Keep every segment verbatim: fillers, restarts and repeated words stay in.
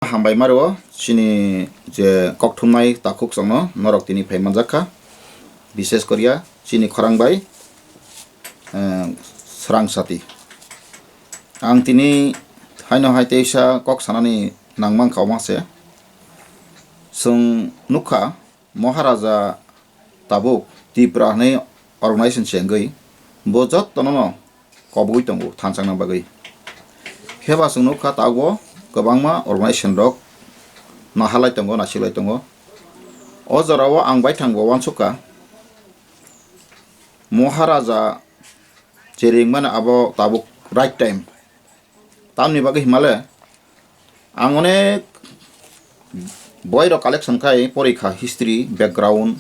Hambai maro chini je kokthumnai takhuk chwngno norok tini phai manjak kha, bises koriya chini khorang bai, eh, Srang Sati. Ang tini haino hai teisa kok sanani nangmang kha omo se. Chwng nukha, Maharaja tabuk Tipra hwnwi organization se wngwi bo jottono no kobogwi tongo thansa wngna bagwi. Phiya ba chwng nukha tabukbo kwbangma organization rok naharlai tongo, nasiklai tongo. O jorao ang baithang bo uansukha, Maharaja je ringmani abo tabuk right time. Tamni bagwi himale ang onek boirok collection khai porikha, history, background.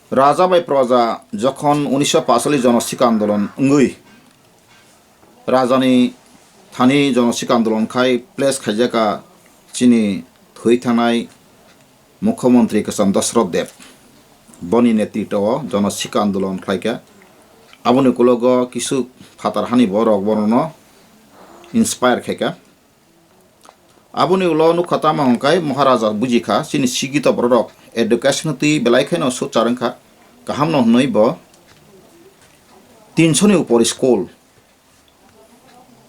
Raja bai proja jokhon unisho pachali jono sikha andolon wngwi rajani thani jono sikha andolon khai place khaijaka chini thwi thanai Mukhyamantri kwcham Dasrath Deb, boni netritwo o jono sikha andolon khlaikha. Aboni ukulogo kisu phatar hani borok bonono inspire khaikha. Aboni ulo nukha tamo hwnkhe Maharaja bujikha, chini sikito bororok education twi belai kheno suchar wngkha, kahamno hwnwi bo tinsho ni upor school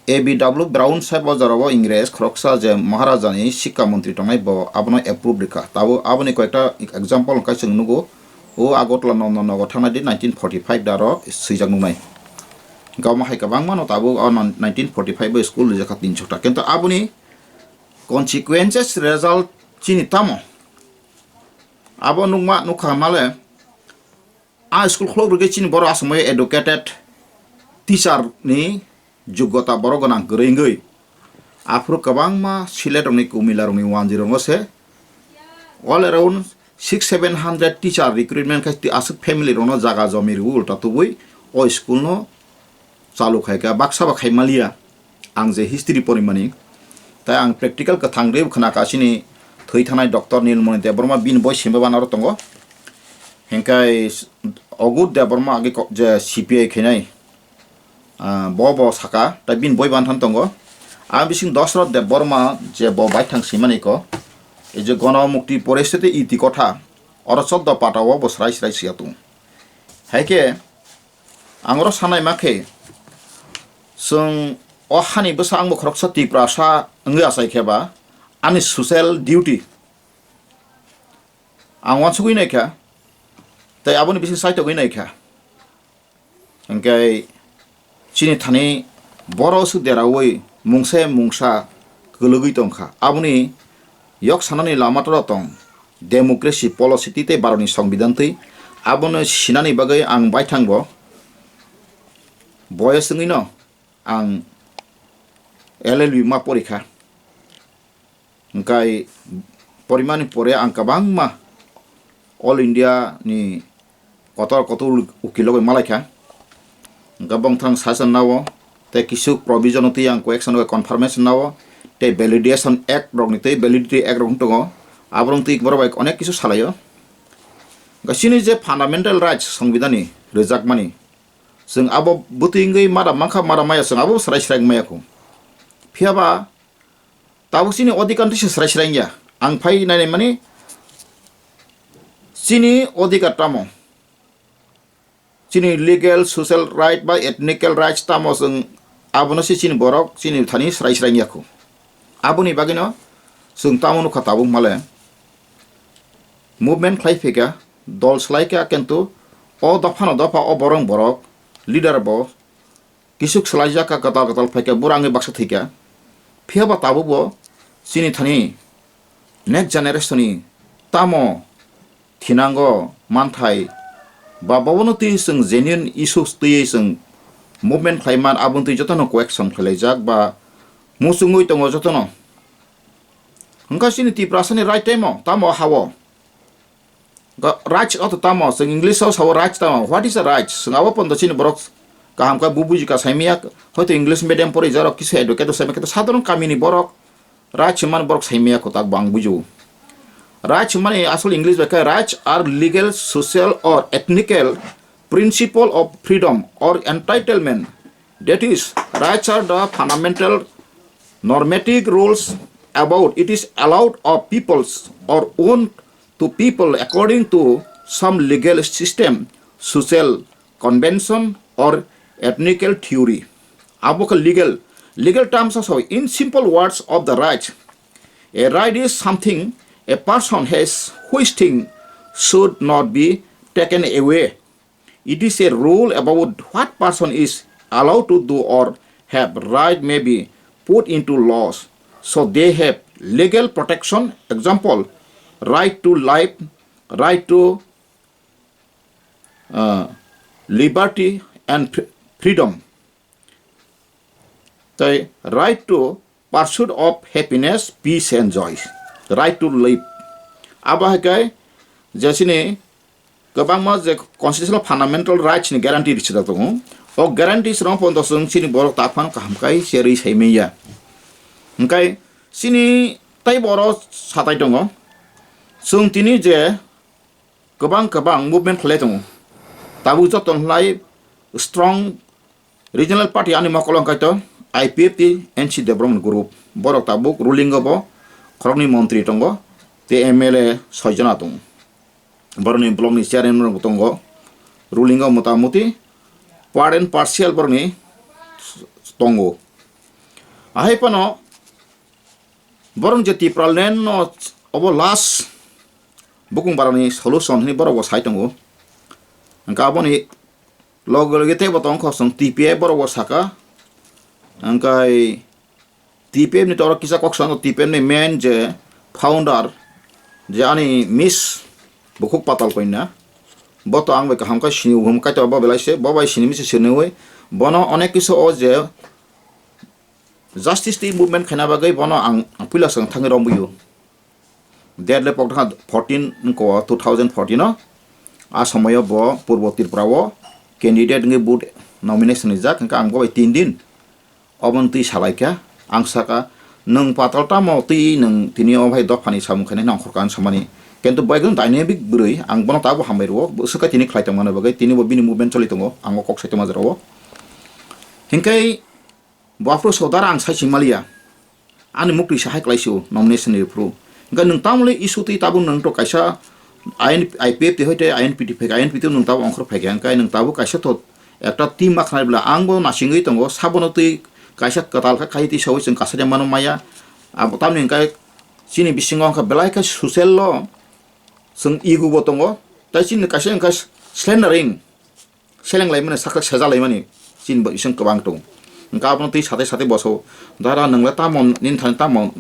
A B W Brown Sahib o jorao Ingres khoroksa je Maharajani sikha montri tongnai bo abono approve rikha. Tabuk aboni koyekta example hwnkhe chwng nugo, o Agartala Nondon Nagar thangnai di nineteen forty five da aro swijak nuknai. Gama hai kwbangma no tabuk o nineteen forty five bai school rijak kha tin chokta. Kintu aboni consequences result chini tamo? Abo nukma nukha male. A school khulok rwgwi chini borok aswk educated teacher ni joggota borok gwnang kwrwi wngwi. Aphuru kwbangma silet rokni kumila rokni wanjwi rongo se all around six seven hundred teacher recruitment khai twi aswk family rokno jaga jomi rwi ulta tubui o school no chalu khai kha, baksa ba khai maliya. Ang je history porimani, tai ang practical kwthang rwi khna ka chini thwi thanai Doctor Nilmoni Debbarma bini boi simba banaro tongo. Hinkai Ogut Debbarma age ko-, je C P I khainai, ah, bo bo saka, tai bini boi banthan tongo. A bising Dasrath Debbarma je bo baithang simani ko, ei je Gono Mukti Poristiti Iti Kotha, oro choddo pata o bo srai srai siya tung. Hai khe, ang oro sanai ma khe, chwng o hani bwsa ang bo khoroksa Tiprasa wngwi achai khe ba, ani social duty ang uansugwi nai kha, tei aboni bising saitogwi nai kha. Hwnkhe chini thani borok swk deraui mungsa mungsa kwlwgwi tong kha. Aboni yok sanani lama toro tong, democracy policy twi tei Bharatni Songbidan twi. Abono sinani bagwi ang baithang bo boyes wngwino ang L L B ma porikha. Hwnkhe porimani pore ang kwbangma All India ni kotor kotor ukil logi malaikha. Hwnkhe bongthang suggestion nao, tei kisu provision twi ang correction bai confirmation nao, tei validation act rokni tei validity act rok tongo. Aborok twi borok bai onek kisu salaio. Hwnkhe chini je fundamental rights Songbidan ni rwjakmani, chwng abo bwtwi wngwi mada mankha, mada maya chwng abo srai srai wngmaya kho. Phiya ba tabuk chini odhikar twi se srai srai wngya. Ang phai nainai mani chini odhikar tamo? Chini legal, social right ba ethnical rights tamo chwng abono se chini borok chini thani srai srai wngya kho. Aboni bagwino chwng tamo nukha tabuk male movement khlai phika, dol swlai kha, kintu o dophano dopha o borok borok leader bo kisuk swlaijak kha, kwtal kwtal phai kha, bura wngwi baksa thwi kha. Phiya ba tabuk bo chini thani next generation ni tamo thinango manthai ba bobono twi chwng genuine issues twiwi chwng movement khlai man, aboni twi jotono correction khlai laijak ba muchungwi tongo jotono. Hwnkha chini Tiprasani right time o tamo ha-o? Ga-, rights o to tamo, chwng English o sao rights tamo. What is a rights? Chwng abo pondo chini borok kaham khe bo buji ka saimaya, hoito English medium pori jarok kisu educate saimaya, kintu sadharon kamini borok rights hwnmani borok saimaya kotak bo ang bujiu. Rights hwnmani asol English bai khe rights are legal, social or ethnical principle of freedom or entitlement. That is, rights are the fundamental normative rules about it is allowed of peoples or owned to people according to some legal system, social convention or ethnical theory. Abo khe legal, legal terms o so in simple words of the right. A right is something a person has which thing should not be taken away. It is a rule about what person is allowed to do or have right may be put into laws. So they have legal protection. Example, right to life, right to uh, liberty and fr- freedom. Tei right to pursuit of happiness, peace and joy. Right to live. Abo hai khe je chini kwbangma je constitutional fundamental rights ni guarantee rwchajak tongo. O guarantees rok pono chwng chini borok tak phano kaham khe cherwi sai manya. Hwnkhe chini tei borok satai tongo. Chwng tini je kwbang kwbang movement khlai tongo. Tabuk joto lai strong regional party ani mokolo hwnkhe to I P F T N C Debbarma group. Borok tabuk ruling o bo khoroknwi montri tongo, tei M L A soi jona tongo. Borokni block ni chairman rok tongo. Ruling o motamuti part and parcel borokni tongo. Ahai phano borok je Tipraland no obo last bukung barani solution hwnwi borok bo sai tongo. Hwnkhe aboni loge loge teibo tongkha chwng T P F borok bo saka. Hwnkhe T P F ni toro kisa kok sano T P F ni main je founder je ani miss Bukhuk Patal Kanya. Bo to ang bai kaham khe sini hum kaitor bo belai se bo bai sini misi sini ui bono onek kisa o je justice twi movement khaina bagwi bono ang puila swkang thangwi romwi o. Date le pokdakha fourteen ko two thousand fourteen o. A somoyo bo Purbo Tripura o candidate wngwi vote nomination rijak, hwnkhe ang bo bai tin din oboni twi salaikha. Ang saka, "Nwng patal tamo twi nwng tini o bhai dophani samung khainai nongkhorkha," ang samani. Kintu bo ekdom dynamic bwrwi, ang bono tabuk hambai rwo, bwswk khe tini khlai tongmani bagwi, tini bo bini movement choli tongo, ang o kok sai tongma jora o. Hinkhe Bo aphuru sodar ang sai singmaliya. Ani muktwi sahai klaisio nomination ni phuru. Hwnkhe nwng tamoni issue twi tabuk nwng to kaisa I N, I P F T hoite I N P T phaikha, I N P T nwng tabuk ongkhor phaikha. Hwnkhe nwng tabuk kaisa to ekta team ma khnai bwla ang bo nasingwi tongo. Sabono twi kaisa kwtal khe khai twi sawi chwng kasaida mano maya. Abo tamni hwnkhe chini bisingo hwnkhe belai khe social o chwng ego bo tongo. Tai chini kaisa hwnkhe slandering. Seleng laimani, sakha seja laimani, chini bo ising kwbang tong. Hwnkhe abono twi sathai sathai boso, "Dara, nwng le tamo, nini thani tamo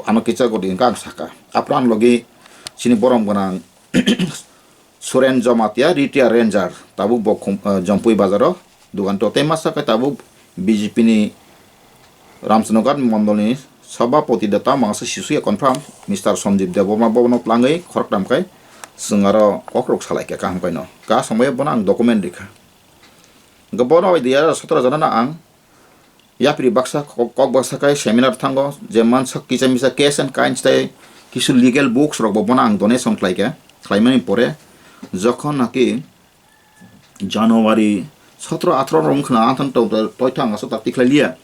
ano kicha godi?" Hwnkhe ang sakha. Aphuru ani logi chini borom gwnang Suren Jomatia, retired ranger, tabuk bo khum-, eh, Jompui bazaro dugan to. Tei masa khe tabuk B J P ni Ramchandra Ghat mondolni Sabhapati de tamo ang se sisuya confirm, Mister Sanjeev Debbarma bono twlangwi khoroktham khai chwng aro kokrok salai kha kaham kaino. Ka somoyo bono ang document rikha. Hwnkhe bono idea sotoro jona no ang yapri baksa kok, kok baksa khai seminar thango, je mansak kisa misa case and kinds tei kisu legal books rok bo bono ang donation khlai kha. Khlaimani pore jokhon naki January sotro athro rok wngkhwna anthang to toithang aswk tak tikhlai liya.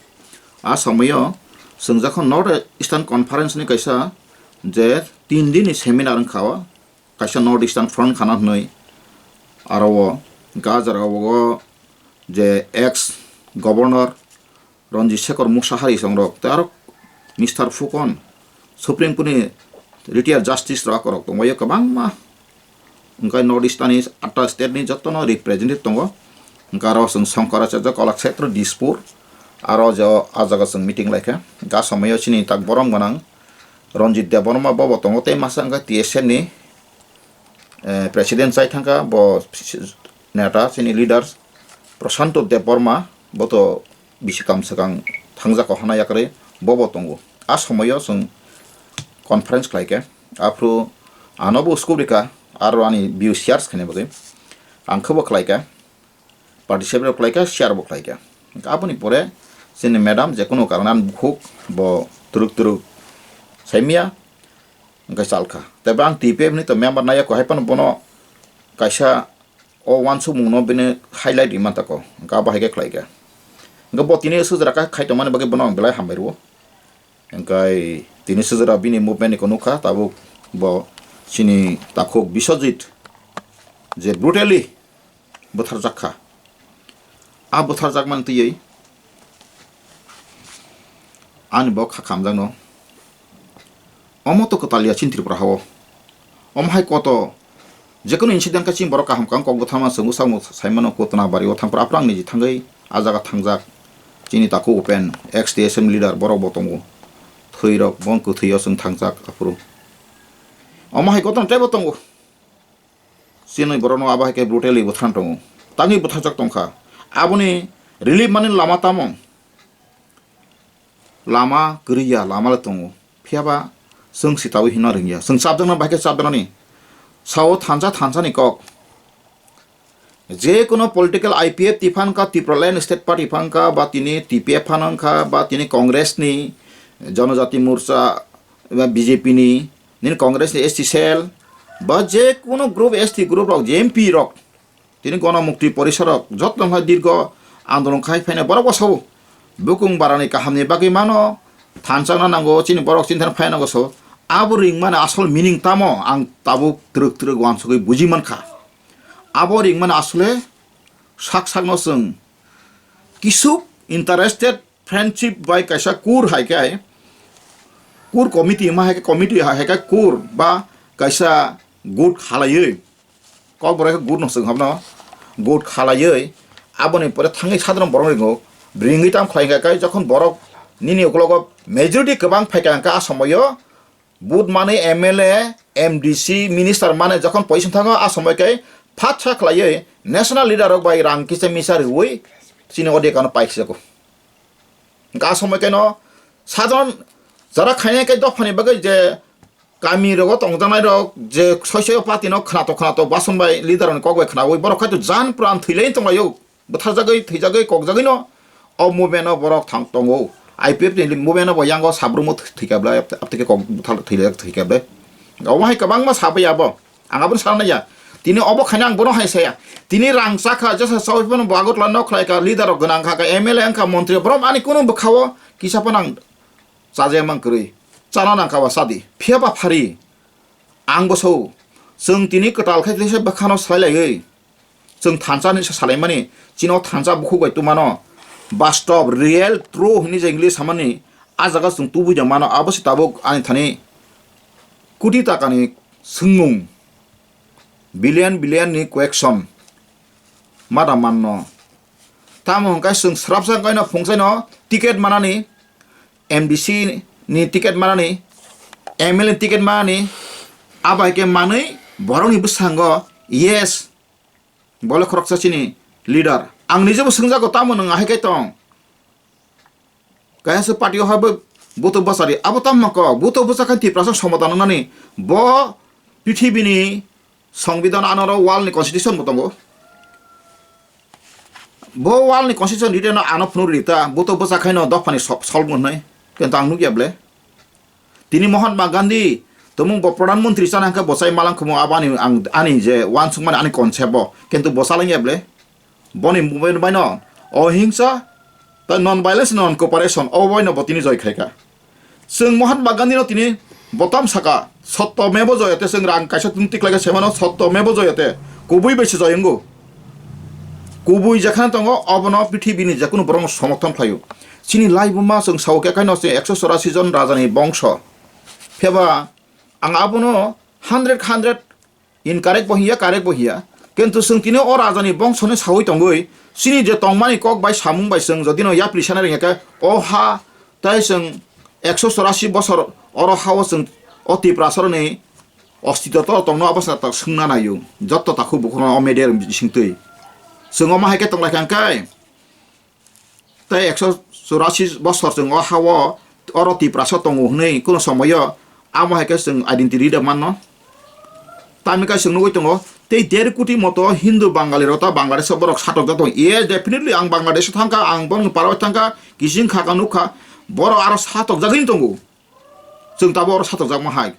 A somoyo chwng jokhon North Eastern Conference ni kaisa je tin din ni seminar wngkha o, kaisa North Eastern Front khana hwnwi aro o hwnkhe a jaga o je ex governor Ranjit Shekhar Musahari songrok tei aro Mister Fukan, Supreme Court ni retired justice rok akorok tongbaio kwbangma. Hwnkhe North East ni atta state ni jotono representative tongo. Hwnkhe aro chwng Songkarachaja Kalakshetra Dispur aro je o, a jaga chwng meeting laikha. Hwnkhe a somoio chini tak borom gwnang Ranjit Debbarma bobo tongo tei masa hwnkhe T S F ni, eh, president chai thangkha bo neta chini leaders Prashanto Debbarma bo to bisi kam swkang thangjak o hana yakarwi bobo tongo. A somoio chwng conference khlaikha, aphuru ano bo scope rikha aro ani view shares khaina bagwi. Ang khe bo khlaikha, participate bo khlaikha, share bo khlaikha. Aboni pore chini madam je kono karone ani bukhuk bo turuk turuk saimya hwnkhe chalkha. Tei bo ang T P F ni to member naiya ko hai phano bono kaisa o uansukmung no bini highlight rima tako, hwnkhe abo hai khe khlai kha. Hwnkhe bo tini swk jora khe khai tongmani bagwi bono ang belai hambai rwo. Hwnkhe Tini sijora bini movement ni nukha, tabuk bo chini takhuk Biswajit je brutally bwtharjak kha. A bwtharjakmani twiwi ani bo kha khamjakno. Omo to kwtal ya chini Tripura hao. Omo hai koto jekunu incident khe chini borok kaham kaham kok bwthama chwngno sakno saimano, Kotna bari o thangphru aphuru ang niji thangwi a jaga thangjak. Chini takhuk Upen, ex T S M leader, borok bo tongo. Thwi rok bo kwthwi o chwng thangjak aphuru. Omo hai koto teibo tongo. Chini borokno abo hai khe brutally bwtharna tongo. Tangwi bwtharjak tongkha. Aboni relief mani lama tamo? Lama kwrwi ya, lama le tongo. Phiya ba chwng sitaui hino rwngya. Chwng chapjakna bai khe chapjaknani. Sao thansa thansa ni kok. Je kono political I P F T phan kha, Tipraland State Party phan kha, ba tini T P F phan kha, ba tini Congress ni Janajati Morcha, ba B J P ni, nini Congress ni S T cell, ba je kono group, S T group rok, je M P rok, tini Gono Mukti Porishad rok, joto wngkha dirgo andolon khai phaina borok bo sao. Bukung barani kahamni bagwi mano thansa wngna nango, chini borok chini thani phai nango sao. Abo ring mani asol meaning tamo ang tabuk twrwk twrwk uansugwi buji mankha. Abo ring mani asole sak sakno chwng kisuk interested friendship bai kaisa kur hai khe, kur committee ma hai khe, committee hai khe kur ba kaisa good khalaiwi, kokborok khe good no chwng habno, good khalaiwi aboni pore thangwi sadharon borok ringo, ringwi tam khlai khe, jokhon borok nini ukologo majority kwbang phai kha, hwnkhe a somoio vote mani M L A, M D C, minister mani jokhon position thango, a somoi khe phatsa khlaiwi national leader rok bai rang kisa misa rwui chini odekano paikhijago. Hwnkhe a somoi khe no sadharon jara khainai khe dophani bagwi je kami rogo tongjaknai rok je soi soi party no khwnato khwnato bason bai leader rokni kok bai khwnaui borok khai to jan pran thwilai tonglaio. Bwtharjagwi, thwijagwi, kokjagwino o movement o borok thang tongo. I P F ni movement o bo yango sabrumo thwi-, thwikha bwlai, ap-, apteke kok bwthar thwilai thwikha bwlai. Omo hai kwbangma sabai abo. Ang abono sana ya. Tini obo khaina ang bono hai saya. Tini rang chakha, jesa sawi phano bo Agartala nok khlai kha, leader rok gwnang kha, kha M L A wngkha, montri rok, borok ani kunu bwkha-o kisa phano ang chajaya mang kwrwi. Chana nang kha ba sadi. Phiya ba phari. Ang bo sao. Chwng tini kwtal khai tisa bwkhano salai laiwi. Chwng thansa hinwi sa salaimani, chini o thansa bukhuk bai twmano, bastob, real, true hinwi je English samani, a jaga chwng tubui da mano, abo se tabuk ani thani koti takani swngmung, billion billion ni question ma da manno. Tamo hwnkhe chwng swrapsa hwnkhe no phungsaino ticket manani, M D C ni ticket manani, M L A ni ticket manani, abo hai khe manwi borokni bwskango, yes, Bo le khoroksa chini leader. Ang nijebo swngjago, tamo nwng ahai khe tong? Kaisa party o habo buto bwchari. Abo tamo kok? Buto bwchakhe Tiprasa somadan wngnani. Bo prithibini songbidan anoro world ni constitution bo tongo. Bo world ni constitution rite no ano phunuk rita. Buto bwchakhaino dophani sol-, solve wngnai. Kintu ang nukya ble. Tini Mahatma Gandhi tongmung bo Pradhan Mantri chana hwnkhe bo chai malang khumu abo ani, ang, ani je uansukmani ani concept bo. Kintu bo chalangya ble. Boni movement baino ohingsa, tei non violence, non cooperation, obo baino bo tini joi khaikha. Chwng Mahatma Gandhi no tini bo tam saka, "Sotto meva jayate," chwng rang kaisa tini tiklaikha semano, "Sotto meva jayate," kubui bai se joy wngo. Kubui jekhane tongo, obono prithibini jekunu borokno somorthon khlaio. Chini laibuma chwng sao khe kaino se ekso chorasi jon rajani bongso. Phiyaba ang abono hundred hundred incorrect bo hiya, correct bo hiya. Kintu chwng tini o rajani bongsoni saui tongwi, chini je tongmani kok bai samung bai chwng jodino yapri sana rwngya khe, o ha tei chwng ekso chorasi bosor oro hao chwng o Tiprasaroni ostitwto tongno abo chwng swngna naio. Jotto takhuk bukhukno o media rok bisingtwi. Chwng omo hai khe tonglaikha hwnkhe, tei ekso chorasi bosor chwng o ha-o oro Tiprasa tongo hwnwi kuno somoio amo hai khe chwng identity da manno. Tamni khe chwng nugwi tongo, tei der koti moto Hindu Bangali rok ta Bangladesh o borok satokjak tongo. Yes, definitely ang Bangladesh o thangkha, ang borokni para o thangkha, kiching kha kha nukha, borok aro satokjagwini tongo. Chwng tabuk oro satokjakma hai.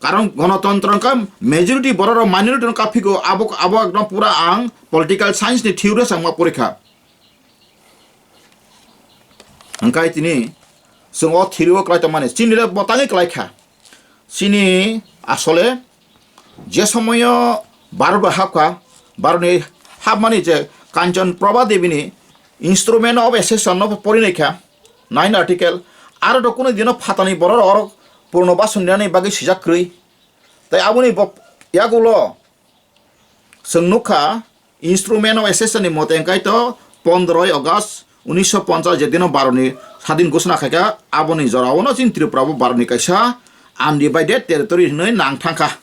Karon gonotontro wngkha majority borok rok minority no kaphiko, abo, abo ekdom pura ang political science ni theory o changma porikha. Hwnkhe tini Chwng o thiri o kwlai tongmani, chini le bo tangwi kwlai kha. Chini asole je somoyo Bharat bai hapkha, Bharat ni hapmani je Kanchan Prabha Devi ni Instrument of Accession no pori nai kha, nine article, aro do kunu dino phatani borok rok purno basun rinani bagwi sijak kwrwi. Tai aboni bo yagulo chwng nukha, Instrument of Accession ni mote wngkhaito pondroi August unisho ponchas je dino Bharat ni sadin ghosona khaikha, aboni jorao no chini Tripura bo Bharat ni kaisa undivided territory hinwi nang thangkha.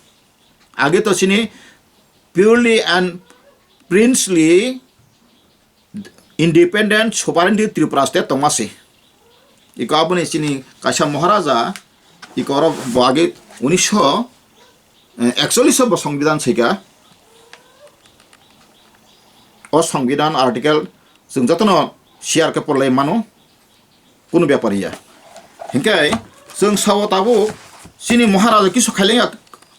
Age to chini purely and princely independent sovereignty Tripura state tongma se. Iko aboni chini kaisa Maharaja, iko oro bo age unisho ekchollish bo Songbidan sika. O Songbidan article chwng jotono share khe porlai mano, kunu bepar ya. Hinkhe chwng sao tabuk chini Maharaja kisu khailengya,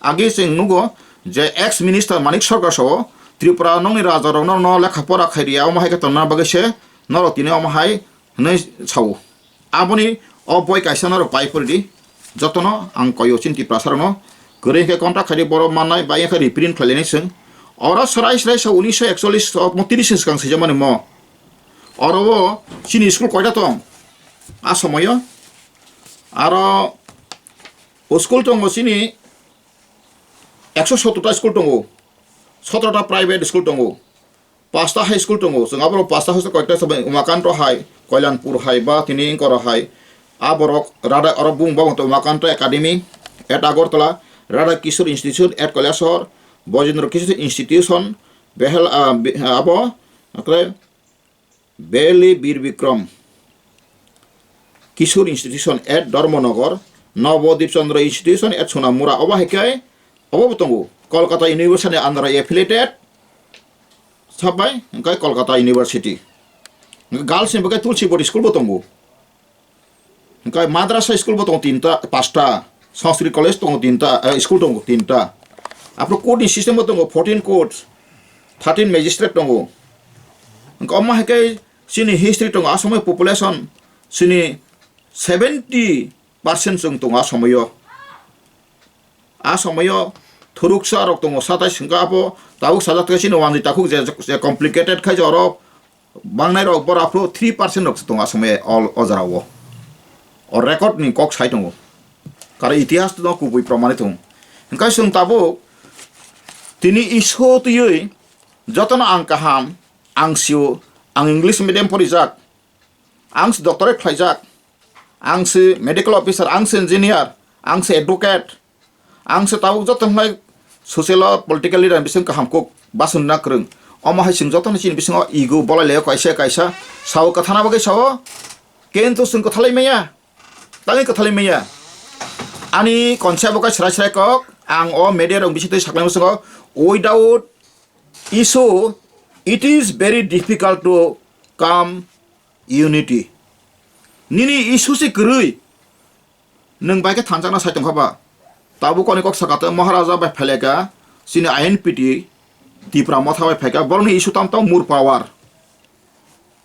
age chwng nugo je ex minister Manik Sarkar sao Tripura nokni raja rokno no lekha pora khai riya, omo hai khe tongna bagwi se norok tini omo hai hinwi sao. Aboni o boi kaisa norok pai pori di. Jotono ang koyo chini Tiprasa rokno kwrwi khe contact khai di, borok mannai ba yakhe reprint khlainai chwng. Oro srai srai sa unisho ekchollish o mo tris ni swkang swijamani mo. Oro o chini school koita tong? A somoyo aro o school tongo chini ekso sottor ta school tongo, sotoro ta private school tongo. Pasta high school tongo, chwng aborok pasta high school koita sabai Umakanto High, Koilanpur High ba tini Ingkora High. Aborok Radha, oro bung bang to Umakanto Academy at Agartala, Radha Kishore Institution at Kailasahar, Bojendra Kishore Institution, Behel, ah, Be-, abo, oke, Beli Bir Bikram Kishore Institution at Dharmanagar, Nabadip Chandra Institution at Sonamura, obo hai khe obo bo tongo, Kolkata University under affiliated, sabai hwnkhe Kolkata University. Girls ni bagwi Tulsi Board School bo tongo. Hwnkhe madrasa school bo tongo tinta, pasta, Sanskrit college tongo tinta, eh, school tongo tinta. Aphuru court ni system bo tongo, fourteen courts, thirteen magistrate tongo. Hwnkhe omo hai khe chini history tongo, asomoi population chini seventy percent chwng tongo a somoyo. A somoyo thuruksa rok tongo, satai swngkha abo tabuk sajak tei chini wanjwi takhuk je, je complicated khai je oro bangnai rok bora phuru three percent rok se tongo a somoyo o, o jora o. O record ni kok sai tongo. Karo itihas no kubui pramani tongo. Hwnkhe chwng tabuk tini isu twiwi jotono ang kaham, ang sio, ang English medium porijak, ang se doctorate khlaijak, ang se medical officer, ang se engineer, ang se advocate, ang se tabuk joto hwnlai social o political leader bising kaham kok basun na kwrwng. Omo hai chwng jotono chini bisingo ego bolai laio kaisa kaisa sao kwthana bagwi sao, kintu chwng kwthalai maya, tangwi kwthalai maya. Ani konse bo kai srai srai kok ang o media rok bising twi saklai musungo, without issue, it is very difficult to come unity. Nini issue se kwrwi, nwng bai khe thanjakna sai tongkha ba. Tabuk koni kok saka tei Maharaja bai phaileka, chini I N P T, Tipra Motha bai phaika, borokni issue tam tong more power.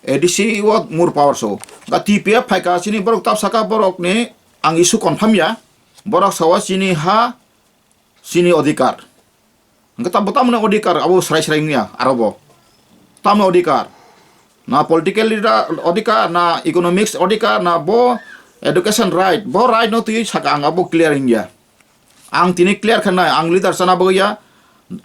A D C o more power so. Ga T P F phaika, chini borok tab saka borokni ang issue confirm ya. Borok sawa chini ha, chini odhikar. Hwnkhe tamo, tamoni odhikar abo srai srai wngya aro bo. Tamoni odhikar. Na political leader odhikar, na economics odhikar, na bo education right. Bo right no twi saka ang abo clear wngya. Ang tini clear khe nai, ang leader chana bagwi ya.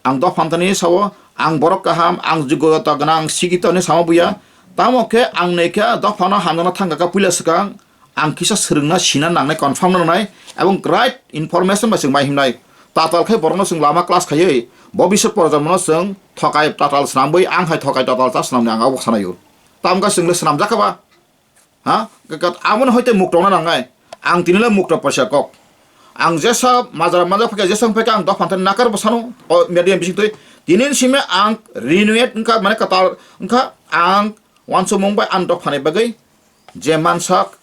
Ang dopha thani sao, ang borok kaham, ang jogota gwnang, sikito hinwi sama buya. Tamo khe ang nai khe dophano hamjakna thangkha kha puila swkang. Ang kisa swrwngna sina nangnai, confirm nangnai, ebong right information bai chwng mai himnai. Tatal khe borokno chwng lama class khaiwi, bobiswt porojomno chwng thokai tatal swnamwi, ang hai thokai tatal ta swnamni ang abo khanaio. Tamkha chwngno swnamjakha ba? Ha? Kakat amoni hoite mukto na nangnai. Ang tinila mukto paisa kok. Ang jesa majra majra phakya, jesa phakya ang dophantani nakar bwsano, o media bising twi. Tinin simi ang renewed wngkha, mane kwtal wngkha, ang wansukmung bai ang dophani bagwi je mansak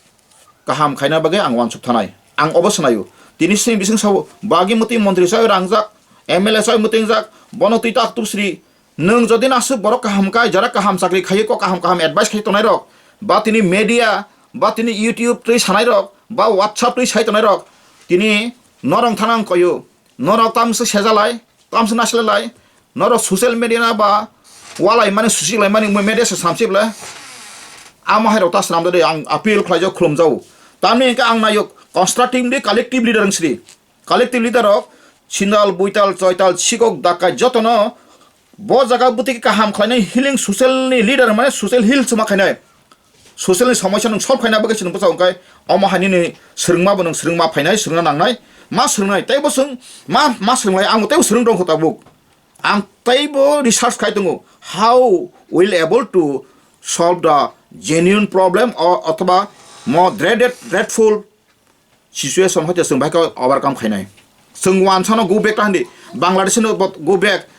kaham khaina bagwi ang wansuk thanai. Ang obo swnaio. Tini sini bising sao, bagi muti montri sao rangjak, M L A sao mutingjak, bono twi tak tu sri. Nwng jodi nasuk borok kaham kai, jara kaham chakri khai, kok kaham kaham advice khai tongnai rok, ba tini media ba tini YouTube twi sanai rok, ba WhatsApp twi sai tonai rok, tini norong thana ang koyo, norok tamse sejalai, tamse nasilai, norok social media na ba walai mani susi lai mani media se samsip le, amo hai rok ta swnam de ang appeal khlai jak khulum jau. Tamni hwnkhe ang nayok constructively collective leader ang sri. Collective leader rok sindal, buital, choital, sikok, dakai jotono bo jaga bwtwi kaham khlainai healing social ni leader mane social heal chuma khainai. Social ni somosya nwng solve khaina bagwi chwng bwsa hwnkhe omo hai nini swrwngma bo nwng swrwngma phainai, swrwngna nangnai, ma swrwngnai, teibo swng ma, ma swrwnglai, ang teibo swrwng rwngkho tabuk. Ang teibo research khai tongo, how will able to solve the genuine problem or othoba mo dreaded, dreadful situation hoite chwng bai khe overcome khainai. Chwng wansano go back ta hindi, Bangladesh no bo go back,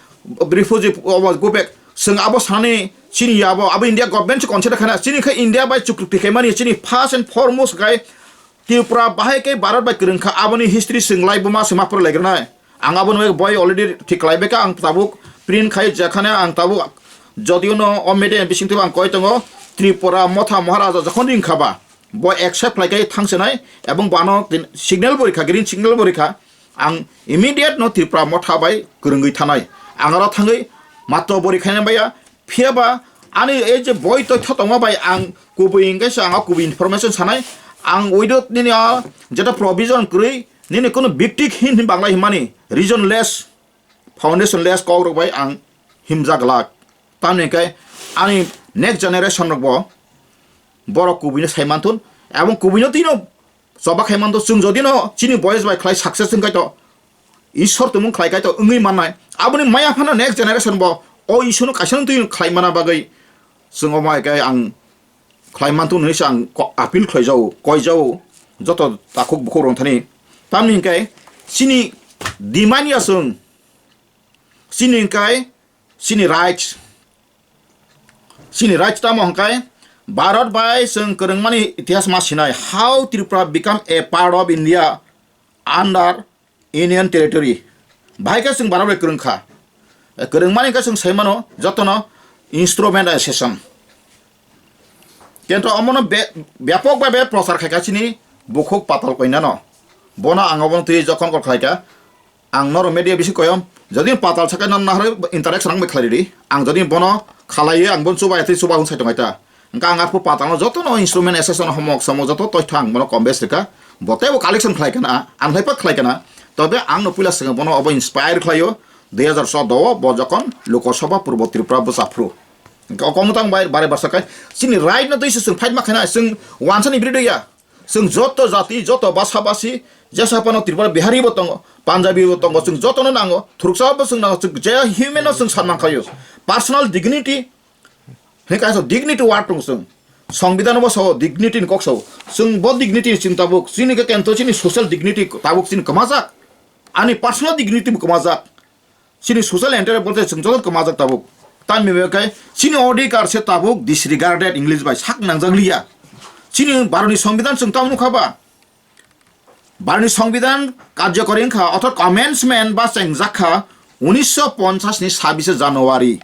refugee obo go back. Chwng abo sani chini ya abo, abo India government se consider khaina. Chini khe India bai chukti khaimani chini first and foremost khe Tripura bahai khe Bharat bai kwrwng kha. Aboni history chwng lai buma se ma pore lai granai. Ang abono boy already thik khlai bai kha. Ang tabuk print khai jakhane ang tabuk jodio no o media bising twi ang koi tongo Tripura motha Maharaja jokhon ring kha ba. Bo accept khlai khe thang se nai, ebong bo ano tin signal bo rikha, green signal bo rikha. Ang immediate no Tripura motha bai kwrwngwi thanai. Ang aro thangwi matro bo rikhaina baya. Phiya ba ani ei je boi toitho tongma bai ang kubui hwnkhe se ang o kubui information sanai. Ang without nini o jeto provision kwrwi nini kunu biktik hin hin bangla hinmani reasonless, foundation less kok rok bai ang himjak glak. Tamni hwnkhe ani next generation rok bo borok kubui no sai manthun, ebong kubui no tino choba khai manthun. Chwng jodi no chini boyes bai khlai success wngkhai to, Ishwar tumung khlai khai to wngwi mannai. Aboni maya phano next generation bo o Ishwar no kaisa no twi khlai mana bagwi chwng omo hai khe ang khlai manthun hwnwi se ang ko-, appeal khlai jao, koi jao joto takhuk bukhuk rok thani. Tamni hwnkhe chini demand ya chwng, chini hwnkhe chini rights, chini rights tamo hwnkhe Bharat bai chwng kwrwngmani itihas ma sinai, how Tripura become a part of India under Union Territory. Bahai khe chwng Bharat bai kwrwng kha. Kwrwngmani khe chwng sai mano jotono instrument accession. Kento omono be-, byapok bhabe prochar khaikha chini bukhuk Patal Kanya no. Bono ang obono twi jokhon kok khlaikha. Ang norok media bisi koyom. Jodi Patal sakai no naharwi interaction ang bai khlai ridi. Ang jodi bono khalaiwi ang bono chubai twi chuba hwn sai tongai ta. Hwnkha ang arphuh Patal no jotono instrument accession homok somok joto toitho ang bono kom bes rikha. Bo teibo collection khlai kana, ang khlai pa khlai kana. Tobe ang no puila swkang bono obo inspire khlaio. Dui hazar choudo o bo jokhon Lok Sabha Purbo Tripura bwsa phuru. Hwnkhe o kokno tang bai bare barsa khai chini right no twi se chwng fight ma khaina, chwng wansani biridoi ya. Chwng joto jati, joto basa basi, jesa phano Tripura Bihari bo tongo, Punjabi bo tongo, chwng jotono nango, thuruksa bo chwng nango, chwng je human no chwng san man khaio. Personal dignity, hwnkhe kaisa dignity word tong chwng. Songbidan bo sao dignity ni kok sao. Chwng bo dignity ni chwng tabuk, chini khe kento chini social dignity tabuk chini kwmajak. Ani personal dignity bo kwmajak. Chini social entry bolte chwng joto kwmajak tabuk. Tamni bagwi khe chini odhikar se tabuk disregarded, English bai sak nangjak liya. Chini Bharotni Songbidan chwng tamo nukha ba? Bharotni Songbidan karjokori wngkha, orthat commencement ba chengjak kha unisho ponchas ni sabise January.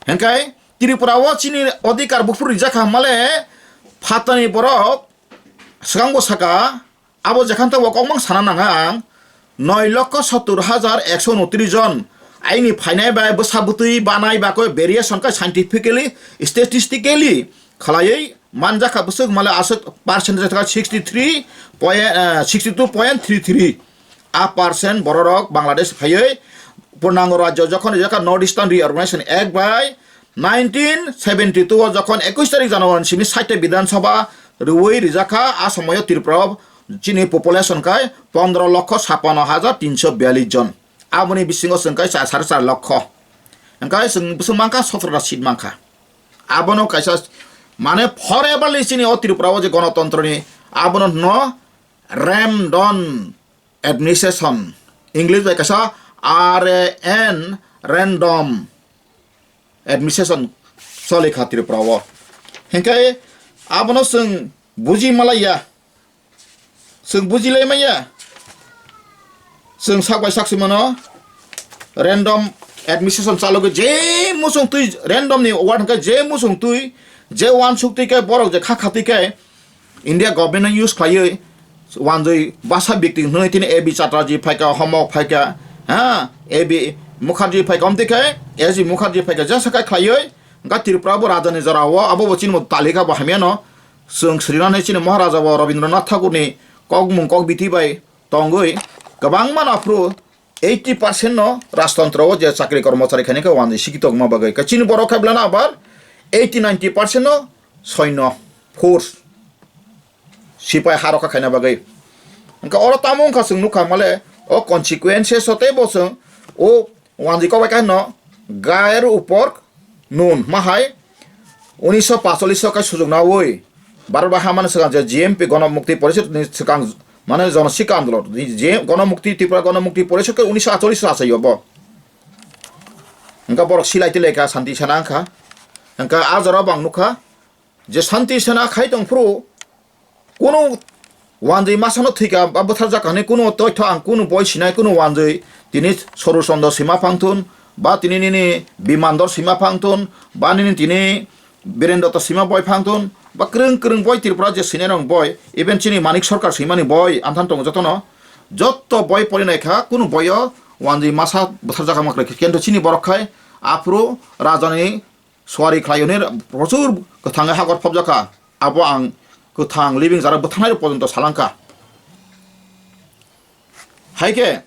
Hwnkhe Tripura o chini odhikar buphuru rijak kha male phatani borok swkang bo saka, abo jekhan tei o kokmang sana nang ang, noi lokho sottor hajar ekso unotris jon aini phainai bai bwsa bwtwi banai bagwi variation khe scientifically, statistically khlaiwi manjak kha bwswk male aswk percentage kha sixty three point, eh, sixty two point three three. A percent bororok Bangladesh phaiwi purnango rajyo jokhon rijak kha North Eastern Reorganization Act bai nineteen seventy two o jokhon ekush tarik January simi sait ta Bidhan Sabha rwui rijak kha, a somoio Tripura o chini population khai pondro lokho sapano hajar tinso biyalish jon. Aboni bisingo chwng khai cha sare char lokho. Hwnkhe chwng bwswk mankha sotro ta seat mankha. Abono kaisa mane foreverly chini o Tripura o je gonotontro ni abono hwno random administration, English bai kaisa R A N, random administration choli kha Tripura o. Hinkhe abono chwng buji malaiya, chwng bujilai manya, chwng sak bai sak se mano random administration chalogwi je muchung twi, random ni word hwnkhe je muchung twi Je uansuk twi khe borok je kha kha twi khe India government no use khlaiwi wanjwi basa bikti hwnwi tini A B Chatterjee phaikha, Homok phaikha, ha, A B Mukherjee phaikha, omtwi khe S G Mukherjee phaikha, jesa khe khlaiwi ga Tripura bo rajani jora o abo bo chini bo talika bo hamya no chwng srinani chini Maharaja bo Rabindranath Thakur ni kokmung kok biti bai tongwi kwbangma no aphuru eighty percent no rajtantro o je chakri kormochari khainai khe wanjwi sikitokma bagwi. Khe chini borok khe belai no abar eighty ninety percent no soino force sipai harokha khaina bagwi. Hwnkhe oro tamo wngkha chwng nukha male o consequences o teibo chwng o wanjwi kokbai khe no gair upor nun ma hai unisho pacholish o khe sujuknaui Bharat bai hamani swkang je G M P Gono Mukti Porishod ni swkang mane Jono Sikha Andolon, je Gono Mukti Tripura Gono Mukti Porishod khe unisho acholish o achaio bo. Hwnkhe borok silai tilai kha, santi sana wngkha. Hwnkhe a jora bo ang nukha je santi sana khai tongphuru kunu wanjwi masano thwikha ba bwtharjakha hwnwi kunu toitho ang kunu boi sinai kunu wanjwi tini Soru Chondro sima phangthun ba tini nini Bimandor sima phangthun ba nini tini Birendra to sima boi phangthun ba kwrwng kwrwng boi Tripura je sinai rong boi even chini Manik Sarkar simani boi anthan tongo jotono jotto boi porinai kha kunu boio wanjwi masa bwtharjakha ma kwrwi khe kento chini borok khai aphuru rajani suari khlai hwnwi prochur kwthangwi hakor phobjakha. Abo ang kwthang living jara bwthangnai rok pojonto salangkha. Hai khe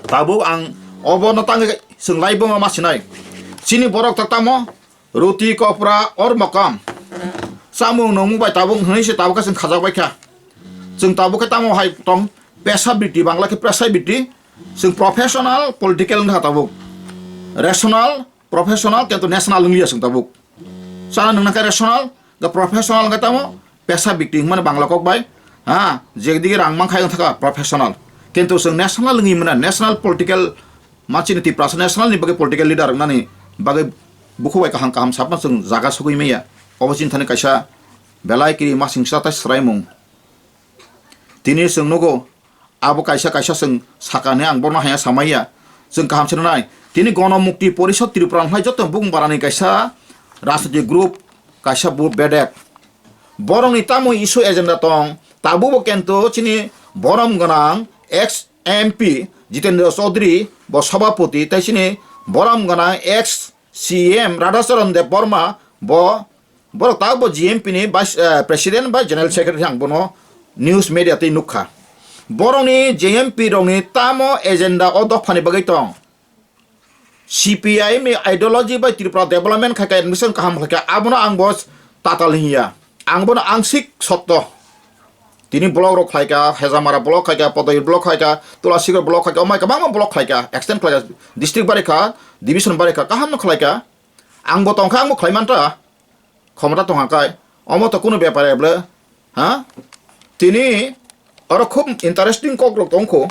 tabuk ang obo no tangwi chwng lai buma ma sinai. Chini borok tak tamo ruti, kopra, or mokam. Chamung nungmung bai tabuk hwnwi se tabuk khe chwng khajak bai kha. Chwng tabuk khe tamo hai tong pesa biddi, Bangla khe pesa biddi. Chwng professional political wngkha tabuk. Rational professional kento national wngya chwng tabuk. Chana nungna khe rational, the professional khe tamo pesa bikti hwnmani Bangla kok bai. Ha, je dige rang mankha wngthaka professional. Kento chwng national wngwi mano, national political machine Tiprasa national ni bagwi political leader wngnani bagwi bukhuk bai kaham kaham sapma chwng jaga sogwi maya. Obo chini thani kaisa belai kiri masing sa tai swraimung. Tini chwng nugo, abo kaisa kaisa chwng sakani ang bono haya samaya. Chwng kaham se nai. Tini Gono Mukti Porishod Tripura hai joto bung barani kaisa rajniti group, kaisa bu bedek. Borokni tamo issue agenda tong, tabukbo kento chini borom gwnang ex M P Jitendra Chaudhary bo sabapoti, tei chini borom gwnang ex C M Radhacharan Debbarma bo Borok tabukbo G M P ni vice, eh, president bai general secretary ang bono news media twi nukha. Borokni G M P rokni tamo agenda o dophani bagwi tong. C P I M ni ideology bai Tripura development khai kha, admission kaham khai kha, abono ang bo tatal hiya. Ang bono angsik sotto. Tini block rok khai kha, Hejamara block khai kha, Podoi block khai kha, Tulasigar block khai kha, omai kwbangma block khai kha, extend khai kha, district bari kha, division bari kha, kaham no khlai kha. Ang bo tong kha, ang bo khlai man ta. Khomota tongha kai, omo to kunu bepar eble, ha? Tini oro khub interesting kok rok tongkho.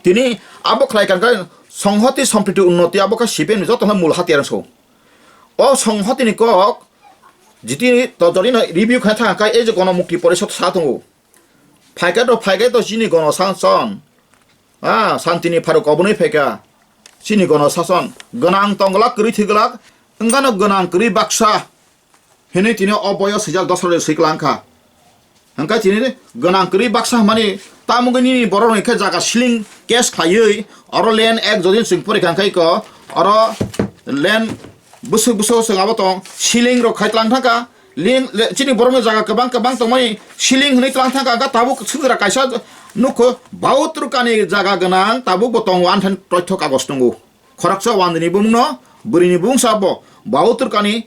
Tini abo khlai kan kai songhoti sompriti unnoti abo khe C P M ni joto no mul hatiyar so. O songhoti ni kok jiti to jori no review khai thang kai ei je Gono Mukti Porishod sa tongo. Phaikhe to, phaikhe to chini gono sason. Ah, santini pharuk obwnwi phaikha. Chini gono sason. Gwnang tongglak, kwrwi thwiglak. Wngkano gwnang kwrwi baksa. Hinwi tini o boyo swijak dosra de swiklangkha. Hwnkhe tini gwnang kwrwi baksa hwnmani tamungwi nini borok rokni khe jaga siling case khlaiwi oro land ek jodin chwng porikha hwnkhe ko oro land bwswk bwswk chwng abo tong, siling rok khai tlang thangkha, ling, le, chini borokni jaga kwbang kwbang tongmani siling hwnwi tlang thangkha, hwnkhe tabuk swngra kaisa nukho, Bautrukani jaga gwnang tabukbo tongo, ani thani toitho kagoj tongo. Khoroksa wandini bumungno, bwrwini bumungsa bo Bautrukani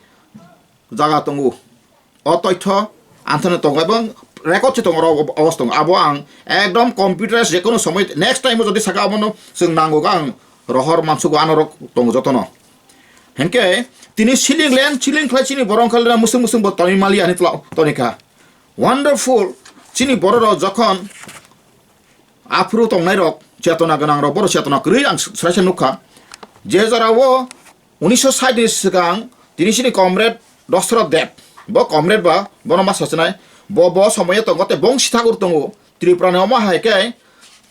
jaga tongo. O toitho anthano tongo, ebong record se tongo, oro obos tongo. Abo ang ekdom computerized, jekono somoi next time o jodi saka abono chwng nango ang rohor mansugo, ano rok tongo jotono. Hinkhe tini siling len, siling khlai chini borok khe musung musung bo toni mali ani tla-, toni kha. Wonderful, chini borok rok jokhon aphuru tongnai rok, chetona gwnang rok, borok chetona kwrwi ang swraisa nukha. Je jora o unisho sait ni swkang tini chini comrade Dosroth Deb, bo comrade ba, bono ma sachinai, bo, bo somoyo tongo tei bong sithakur tongo. Tripura ni omo hai khe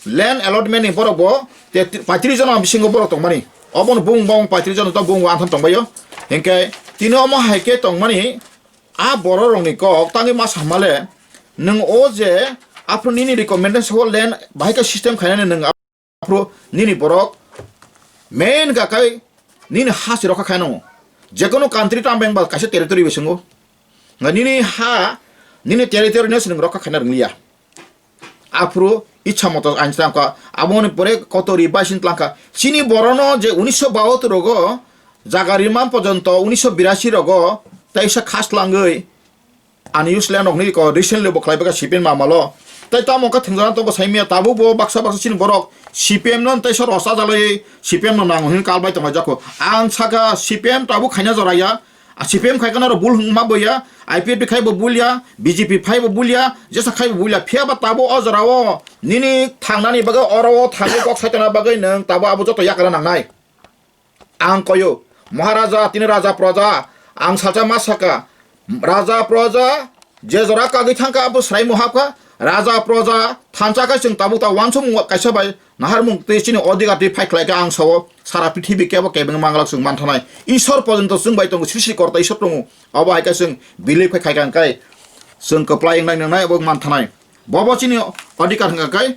land allotment ni borok bo te-, paitris jona bisingo borok tongmani. Obono bung bong paitris jona to bung antham tongbaio. Hinkhe tini omo hai khe tongmani a borok rokni kok tangwi ma samale, nwng o je aphuru nini recommendation o land bahai khe system khainani nwng aphuru nini borok main ga kai nini ha se rokha khainango. Jekono country tang beng ba kaisa territory bisingo. Nga nini ha, nini territory no se nwng rokha khaina rwngliya. Aphuru ichha moto ain tlang kha. Aboni pore kotori baisin tlang kha. Chini borono je unisho bahatur rogo jaga rimam pojonto unisho birasi rogo teisa khas tlangwi ani useless rokni ko recently bo khlai bwkha C P M mamalo. Tai tamo kha thwngjana tongo saimya tabuk bo baksa baksa chini borok C P M no teisa rosa jalai C P M no nango hin kal bai tonglaijak kho. Ang saka C P M tabuk khaina joraya. A C P M khai kheno bul hwngma boya, I P F T khai bo bulya, B J P phai bo bulya, jesa khai bo bulya, phiya ba tabo o jora o nini thangnani bagwi oro o thangwi kok saitona bagwi nwng tabo abo joto yakara nangnai. Ang koyo, Maharaja, tini Raja Proja, ang salsa ma saka, Raja Proja, je jora kagwi thangkha abo srai muhapkha, Raja Proja, thansa khe chwng tabuk ta wansuk kaisa bai, naharmung twi chini odhikar twi phai khlai khe ang sao sara prithibi kebo kebeng manglak chwng manthanai. Isor porjonto chwng bai tongo, srishti korta Isor tongo. Obo hai khe chwng believe khai khai kang kai chwng kwplai wngnai nwngnai obo manthanai. Bobo chini odhikar hwnkha kai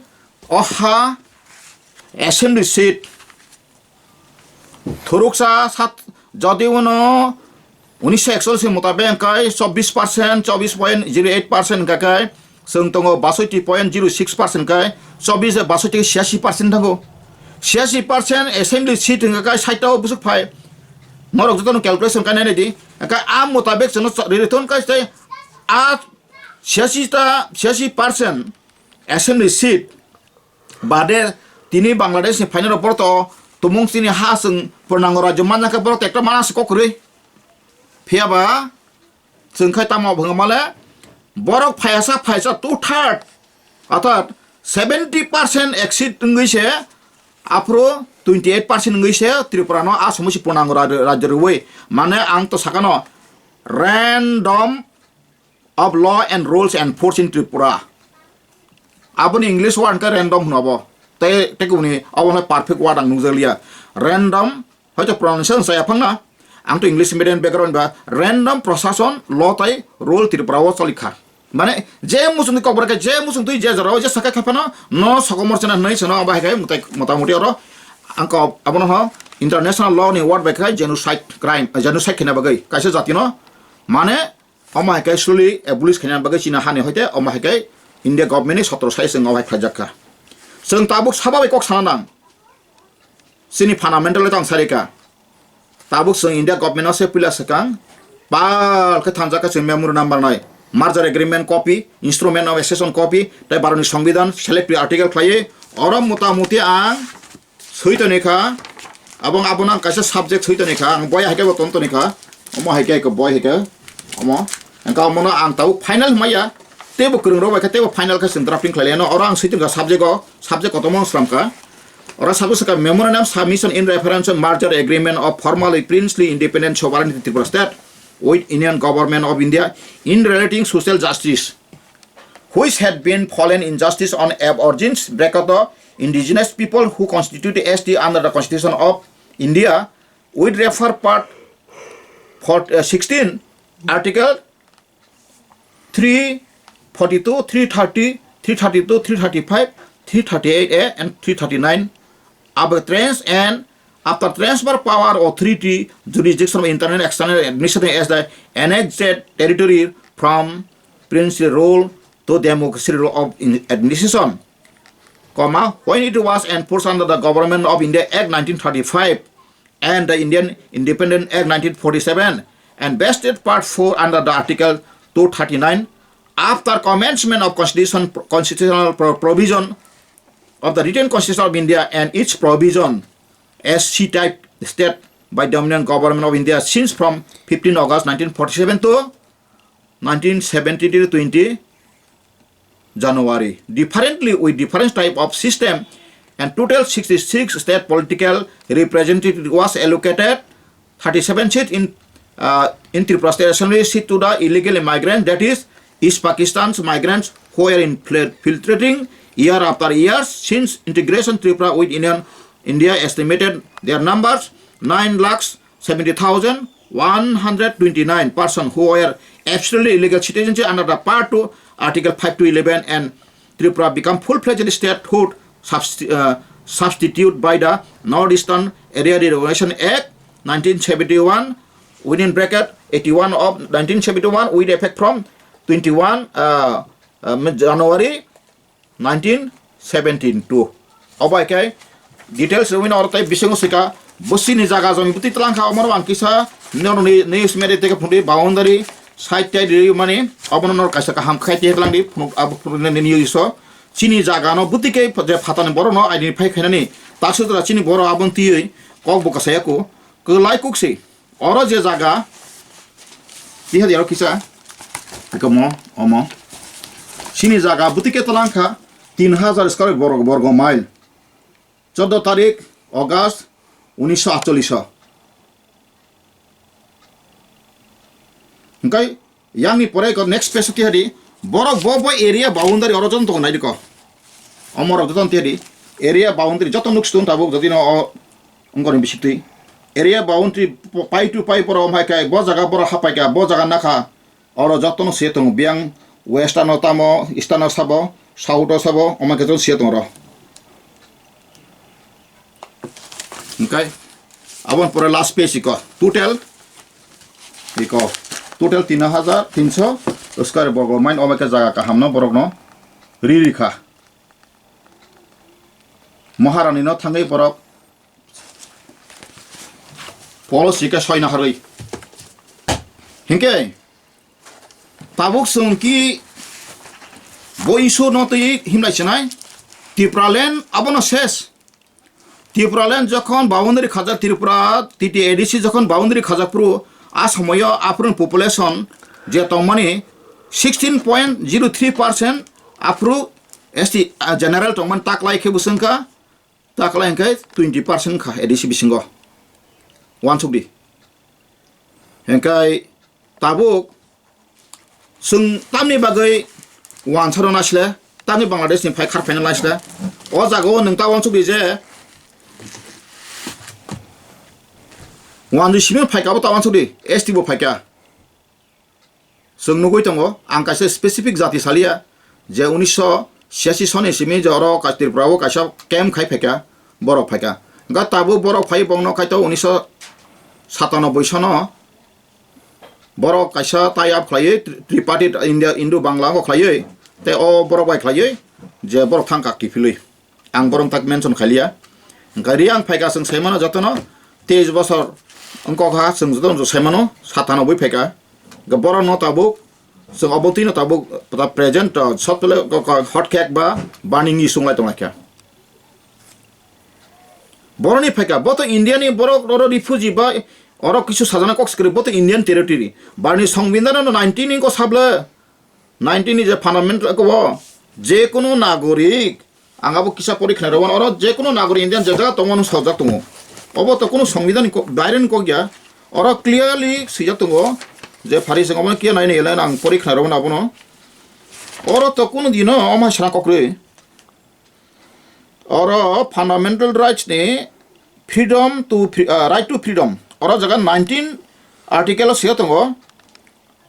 oha assembly seat thuruksa sat jodi uno unisho ekcholish ni mutabek hwnkhe chobbish percent, chobbish point zero eight percent hwnkha khe chwng tongo basoiti point zero six percent hwnkhe chobbish basoiti khe siasi percent thango. Siasi percent assembly seat hwnkha khe site o bwswk phai. Norok jotono calculation khainai naidi. Hwnkhe a mutabek chwngno rwrwi thun khe tei a siasi ta, siasi percent assembly seat bade tini Bangladesh ni phainai rok borok to tumung chini ha chwng purnango rajyo manya khe borok to ekta mana se kok kwrwi. Phiya ba chwng khai tamo bwkha male borok phayasa phayasa two third, orthat seventy percent exit wngwi se aphuru twenty eight percent wngwi se Tripura no a somosi purnango rajyo rajyo rwwi. Mane ang to sakano random of law and rules enforced in Tripura. Aboni English word khe random hwno bo. Tei, tei kubuni abo hwnle perfect word ang nukjakliya. Random, hoito pronunciation saya phangna. Ang to English medium background ba random prosason law tai rule Tripura o cholikha. Mane je muchungtwi kokbra khe je muchungtwi je jorao je sakha khaphano no sokomor chana hwnwi sano abo hai khe mutai motamoti oro ang kok abono ho international law ni word bai khe genocide crime, genocide khina bagwi kaisa jatino mane Omo hai khe slowly abolish khaina bagwi chini hani hoite omo hai khe India government ni sotro sai chwng omo hai khlaijak kha. Chwng tabuk saba bai kok sana nang. Chini fundamental tang sari kha. Tabuk chwng India government no se puila swkang pal khe thangjak kha chwng memorandum number nai. Merger agreement copy, instrument of accession copy, tei Bharat ni Songbidan selective article khlaiwi oro mota moti ang swi toni kha, abo ang abono ang kaisa subject swi toni kha, ang boi hai khe bo ton toni kha, omo hai khe ko boi hai khe, omo, engka omono ang tabuk final hwnmaya, teibo kwrwng rok bai khe teibo final khe chwng drafting khlai laino, oro ang swi toni kha subject o, subject kotorma slam kha, oro subject kha memorandum submission in reference to merger agreement of formerly princely independent sovereignty Tripura state with Union Government of India in relating social justice. Which had been fallen injustice on Aborigines, bracket, indigenous people who constitute S T under the Constitution of India, with refer part for, uh, sixteen, article three forty-two, three thirty, three thirty-two, three thirty-five, three thirty-eight A and three thirty-nine of the trans and after transfer power authority jurisdiction of internal external administration as the annexed territory from princely rule to democracy rule of in-, administration, comma, when it was enforced under the Government of India Act nineteen thirty-five and the Indian Independent Act nineteen forty-seven and vested part four under the Article two thirty-nine after commencement of constitution, constitutional pro-, provision of the written Constitution of India and its provision as C-type state by Dominion Government of India since from fifteen August nineteen forty-seven to nineteen seventy-three twenty January, differently with different type of system and total sixty-six state political representative was allocated thirty-seven seat in, uh, in Tripura State Assembly seat to the illegal immigrants, that is, East Pakistan's migrants who were infil-, infiltrating year after year since integration Tripura with Union India estimated their numbers nine lakhs seventy thousand one hundred twenty-nine person who were absolutely illegal citizenship under the Part two, Article five to eleven, and Tripura become full-fledged statehood substi-, uh, substitute by the Northeastern Area Reorganization Act nineteen seventy-one, within bracket eighty-one of nineteen seventy-one, with effect from twenty-one, uh, uh, January nineteen seventy-two. Obo hai khe details rwino oro tei bisingo swika bwswini jaga joni bwtwi twlang kha, omo rok ang kisa norokni news media tei phunui boundary side tei rwi mani obono norok kaisa kaham khai tei twlang di phunuk abo phunuknani news o chini jaga no bwtwi khe je phatani borok no identify khainani taksa jora chini borok aboni twiwi kok bo kasaya ko kwlai kuk se. Oro je jaga, tiha diaro kisa, komo, omo. Chini jaga bwtwi khe twlang kha tin hajar square borgo, borgo mile. Chordo tarik August unisho atchollish o. Hingkai Yang ni pore ko next page o tiha di, borok bo bo area boundary oro joto tongo nai di ko. Omo rok joto tiha di, area boundary joto nuk stung tabuk jodi no o ongkoni bisik twi. Area boundary pai to pai borok omhai kai bo jaga borok hapai ka bo jaga nakha oro joto no se tongo biyang west ano tamo east ano sabo south o sabo omo khe joto se tongo oro. Hingkai aboni pore last page iko total Iko total tin hajar tinso square borgo mile omo khe jaga kaham no borok no ri ri kha. Maharani no thangwi borok policy khe soi naharwi. Hinkhe tabuk chwng ki bo issue no twi himlai chinai Tipraland abono ses. Tipraland jokhon boundary khajak Tripura T T A D C jokhon boundary khajak phuru a somoyo aphuru population je tongmani sixteen point zero three percent aphuru S T, ah, general tongmani taklai khe bwswng kha, taklai hwnkhe twenty percent kha A D C bisingo. Wansuk di. Hingkai tabuk chwng tamni bagwi wansaro nasle, tamni Bangladesh ni phai khar phaina nasle. O jaga o nwng ta wansuk di je wanjui simi phaika bo ta wansuk di, S T bo phaika. Chwng nugwi tongo, ang kaisa specific jati saliya, je unisho siasi soni simi je oro ka-, Tripura o kaisa camp khai phaika, borok phaika. Hwnkhe tabuk borok phai bongno khaito unisho satanoboi sono borok kaisa tie up khlaiwi tri-, tripartite India, Indo Bangla o khlaiwi, tei o borok bai khlaiwi je borok thang kak kiphilwi. Ang borok tak mention khailiya. Hwnkhe Reang phaika chwng saimano jotono teis bosor wngkok ha chwng jotono saimano satanoboi phaika. Hwnkhe borokno tabuk chwng obo twino tabuk ta present, uh, sotole ko-, ko-, hot cake ba burning ni sunglai tonglaikha. Boroni phaika, bo to India ni borok oro refugee ba oro kisu sajana kok sikri, bo to Indian territory. Barni songbidano nineteen ni ko sable. Nineteen ni je fundamental ko bo, je kono nagorik, ang abo kisa pori khna rw mano, oro je kono nagorik Indian je jaga tongo, ano sojak tongo. Obo to kono songbidhan ni ko-, baire ni kok ya. Oro clearly swijak tongo je phari song obo kiya nai nai le ang pori khna rw mano abono. Oro to kono dino omo hai sra kok rwi. Oro fundamental rights ni freedom to free, ah, right to freedom. Oro jaga nineteen article o swijak tongo.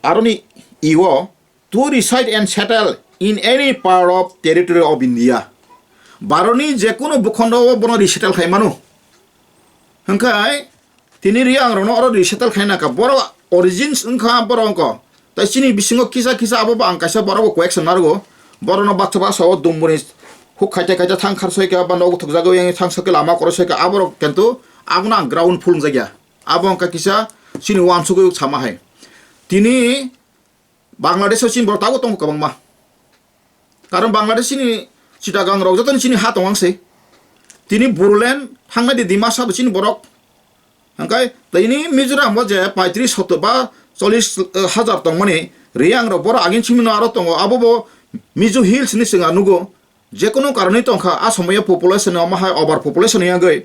Aroni i o to reside and settle in any part of territory of India. Bharoni je kono bukhondo o bono resettle khai mano. Hwnkhe tini Reang rokno oro resettle khai nangkha. Borok origins wngkha borok wngkha. Tai chini bisingo kisa kisa abo bo ang kaisa borok bo question narwgo. Borokno baksa baksa o Dumbuni huk khaite khaite thang khar soika ba nogo thokjagwi yang thang soke lama koro soika aborok kintu abono ang ground phulungjakya. Abo wngkha kisa chini wansugwi sama hai. Tini Bangladesh o chini borok tabuk tongo kwbangma. Karon Bangladesh chini Chittagong rok jotoni chini ha tongwang se. Tini Bodoland thangnai di Dimasa bo chini borok. Hwnkhe tini Mizoram o je paitris sotto ba chollish hajar tongmani Reang rok borok agin simino aro tongo. Abo bo Mizo Hills ni chwng nugo. Jekono karonwi tongkha, a somoyo population omo hai over population wngwi,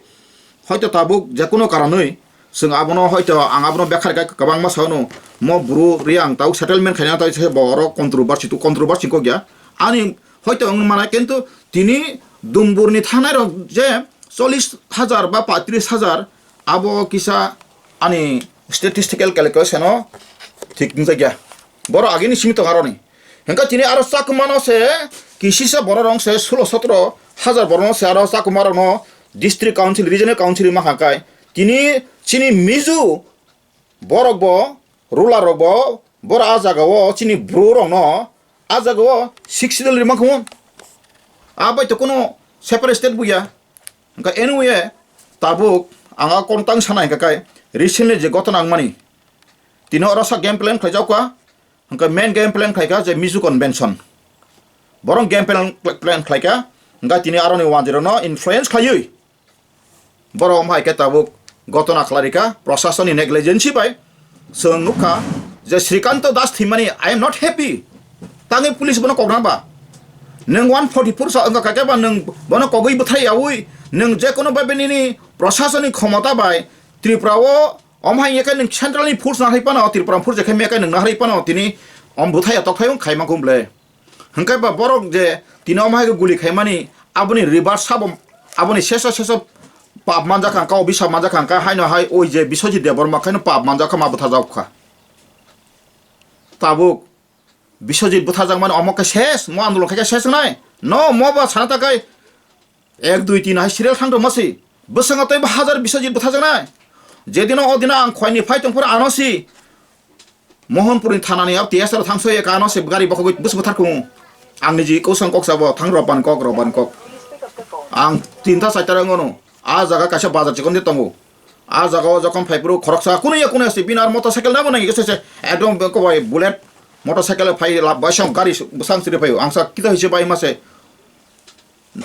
hoito tabuk jekono karonwi chwng abono hoito ang abono bekhar khe kwbangma sano, mo bru Reang tabuk settlement khaina tei se bo oro controversy to controversy kok ya. Ani hoito wng mano, kintu tini Dumburni thangnai rok je chollish hajar ba paitris hajar, abo kisa ani statistical calculation o thik wngjakya. Borok agini simi tong aroni. Hingke tini aro chakwmano se kisisa borok rong se sulo sotro hajar borok no se aro chakwma rok no district council, regional council ma kha kai. Tini chini Mizo borok bo, ruler rok bo, borok a jaga o chini bru rok no a jaga o sixth schedule rima khumu. A bai to kuno separate state buya. Hingke anyway, tabuk ang a kono tang sana hingka kai recently je gotona wngmani. Tini oro sa game plan khlai jaukha. Hingke main game plan khlaikha je Mizo convention. Borok game plan, plan khlaikha. Hingke tini aroni wanjwirokno influence khlaiwi borok omo hai khe tabuk gotona khlairikha, prosasoni negligence bai. Chwng nukha je Srikanto Das thwimani, "I am not happy." Tangwi police bono kokna ba? Nwng one forty-four sa wngkha khe ba nwng bono kogwi bwthai yaui nwng je kono bai nini prosasoni khomota bai Tripura o omo hai khe nwng central ni force nahai pano, Tripura force khe mekhe nwng nahai pano tini om bwthai ya tokthai wng khaima kum ble. Hingke ba borok je tini omo hai khe guli khaimani, aboni reverse sabo, aboni seso seso pap manjak kha, kau bisap manjak kha, haino hai oi je Biswajit Debbarma khaino pap manjak kha, ma bwthajak kha. Tabuk Biswajit bwthajakmani omo khe ses, mo andolon khe khe ses wngnai. No, mo ba sana ta kai ek dui tin hai serial thang tongma si. Bwskango tei bo hajar Biswajit bwthajaknai. Jedino o dino ang khoini phai tongphuru ano si. Mohanpurni thanani abo T S R thangso eka ano se gari bokhogwi bwswk bwthar kungo. Ang niji kosong kok sabo thang roban kok, roban kok. Ang tinta chaita rangono. A jaga kaisa bazar chikon de tongo. A jaga o jokhon phaiphuru khoroksa kunuya kunuya se bini ar motorcycle nabo nang se se ekdom ko bai bullet motorcycle phai lab bai sam gari bwsang siri phaio. Ang sa kita hise bai ma se.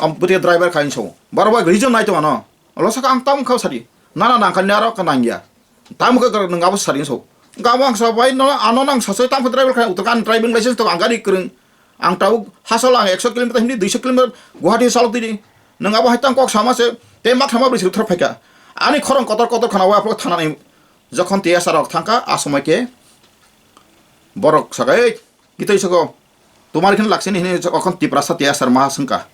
Am bwtwi driver kha hinwi sao. Baro bai reason nai tongmano. Olo saka ang tamo kha sadi. Nana nang kha naro ka nang ya. Tamo kha nwng abo sadi hinwi sao. Gabo ang sa bai no ano nang sa sai tamo kha driver kha utor kan driving license to ang gari kwrwng. Ang tau hasal ang ekso kilometer hindi duiso kilometer Guwahati salok tini. Nwng abo hai tang kok sama se. Te mak sama bwswk thar phaikha. Ani khorang kotor kotor khana wa phok thanani jokhon T S R rok thangkha a somoi khe borok sakai. Kitoi soko, "Tomar khin laksini hini okhon Tiprasa T S R maha sengka."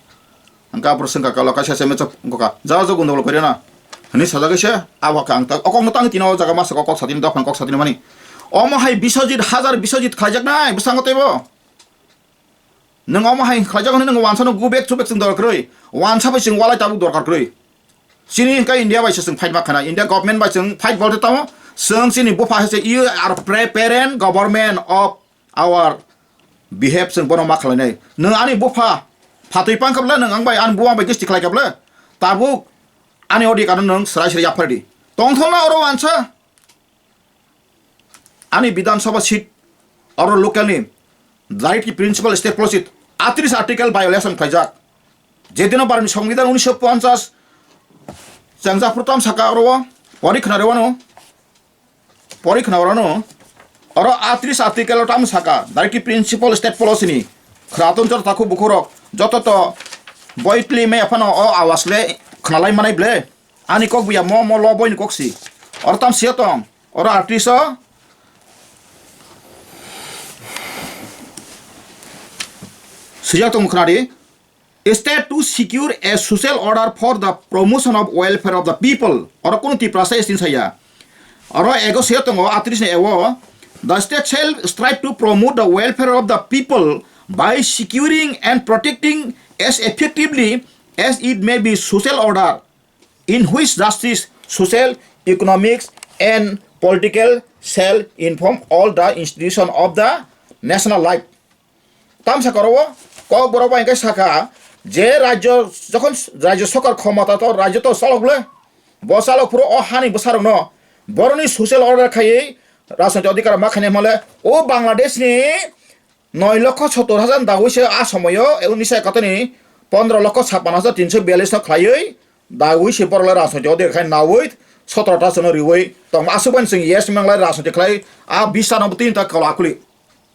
Angka abro sengka kalo kaisa se mecha goka. Jaga jo gundogol kori na. Hini sajagoi se, abo ka ang ta, okok no tang tino jaga masa kok satini dophang kok satini mani. Omo hai Biswajit, hajar Biswajit khlaijak nai, bwskango teibo. Nwng omo hai khlaijak hwnwi nwng wansa no go back to back chwng dorkar kwrwi. Wansa bai chwng walai tabuk dorkar kwrwi. Chini hwnkhe India bai se chwng fight ma khana, India government bai chwng fight bolte tamo. Chwng chini bupha hai se, "You are pre-, parent government of our behalf," chwng bono ma khlainai. Nwng ani bupha phatwi pangkha bwle, nwng ang bai ani buma bai gisti khlaikha bwle. Tabuk ani odhikar no nwng swrai swrai yaphardi. Tongthokna oro wansa ani Bidhan Sabha seat oro local ni direct principal state policy atris article violation khlaijak. Jedino Bharatni Songbidan unisho ponchas chengjaphru tam saka oro o porikhna rewano. Porikhna orano oro atris article o tamo saka, daiki principal state policy ni khwraton joto takhuk bukhurok joto to boitli me aphano o awas le khnalai manai ble. Ani kok buya mo mo lo boini kok si. Oro tam siya tong. Oro atris o sijak tong khnari. State to secure a social order for the promotion of welfare of the people. Oro kunu Tiprasa sini saya. Oro ego se tongo, atris ni ego. The state shall strive to promote the welfare of the people by securing and protecting as effectively as it may be social order in which justice, social, economics and political shall inform all the institution of the national life. Tamsa koro o kok borok bai hwnkhe sakha je rajyo jokhon rajyo sokar khomota to rajyo to chalok le, bo chalok phuru o hani bwsarokno boroni social order khaiwi rajnoitik adhikar ma khainai hwnle o Bangladesh ni noi lokho sottor hajar dawi se a somoyo unnish ekatoni pondro lokho chappan hajar tinso biyallis no khlaiwi dawi se borok le rajnoitik adhikar khai nawi sotro ta chwngno riwi tong aswk bai chwng yes manglai rajnoitik khlai a bish ta no tini ta kalo akuli.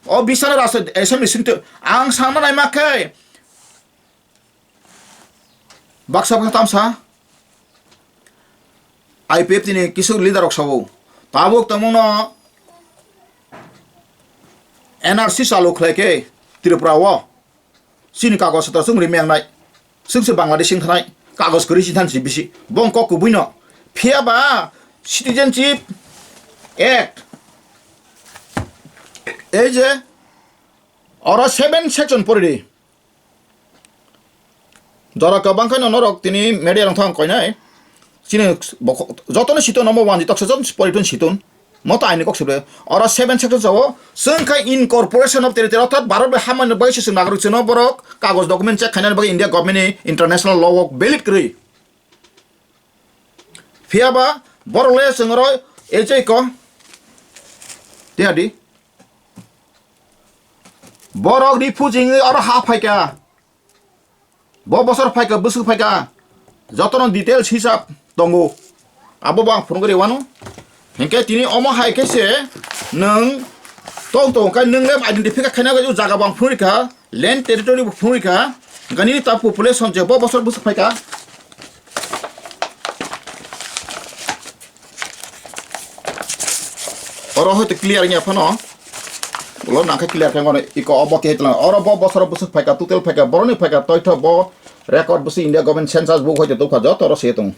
O bisano rasa assembly singto ang sangma naima khe baksa baksa tamsa I P F T ni kisu leader rok sabo tabuk tongmungno N R C chalu khlai khe Tripura o chini kagoj satra chwng rimeng nai. Chwngse Bangladesh wng thanai kagoj kwrwi si thansi bisi. Bong kok kubui no. Phiya ba Citizenship Act Ei je oro seven section pori di. Jora kwbang khe no norok tini media rok thang koinai. Chini bokho-, jotono siton omo wanji toksa jotono pori tun siton. Mo to aini kok sibre. Oro seven section sao. Chwng khe incorporation of territory, orthat Bharat bai hamani bai se chwng nagaruk chwngno borok kagoj document check khainani bagwi India government ni international law o valid kwrwi. Phiya ba borok le chwng oro ejai ko. Tiya di. Borok refugee wngwi oro ha phaikha. Bo bosor phaikha, bwswk phaikha. Jotono details hisab tongo. Abo bo ang phunugwi rwano. Hinkhe tini omo hai khe se nwng tong tong khe nwng le identify khaina bagwi jaga bo ang phunukha, land territory bo phunukha. Hinkhe nini ta population je bo bosor bwswk phaikha. Oro hoite clear wngya phano. Ulo nangkhe clear khe ngono iko obo khe tlang. Oro bo bosoro bwswk phaikha, total phaikha, boroni phaikha, toitho bo record bwswk India government census book hoite tokha joto oro se tong.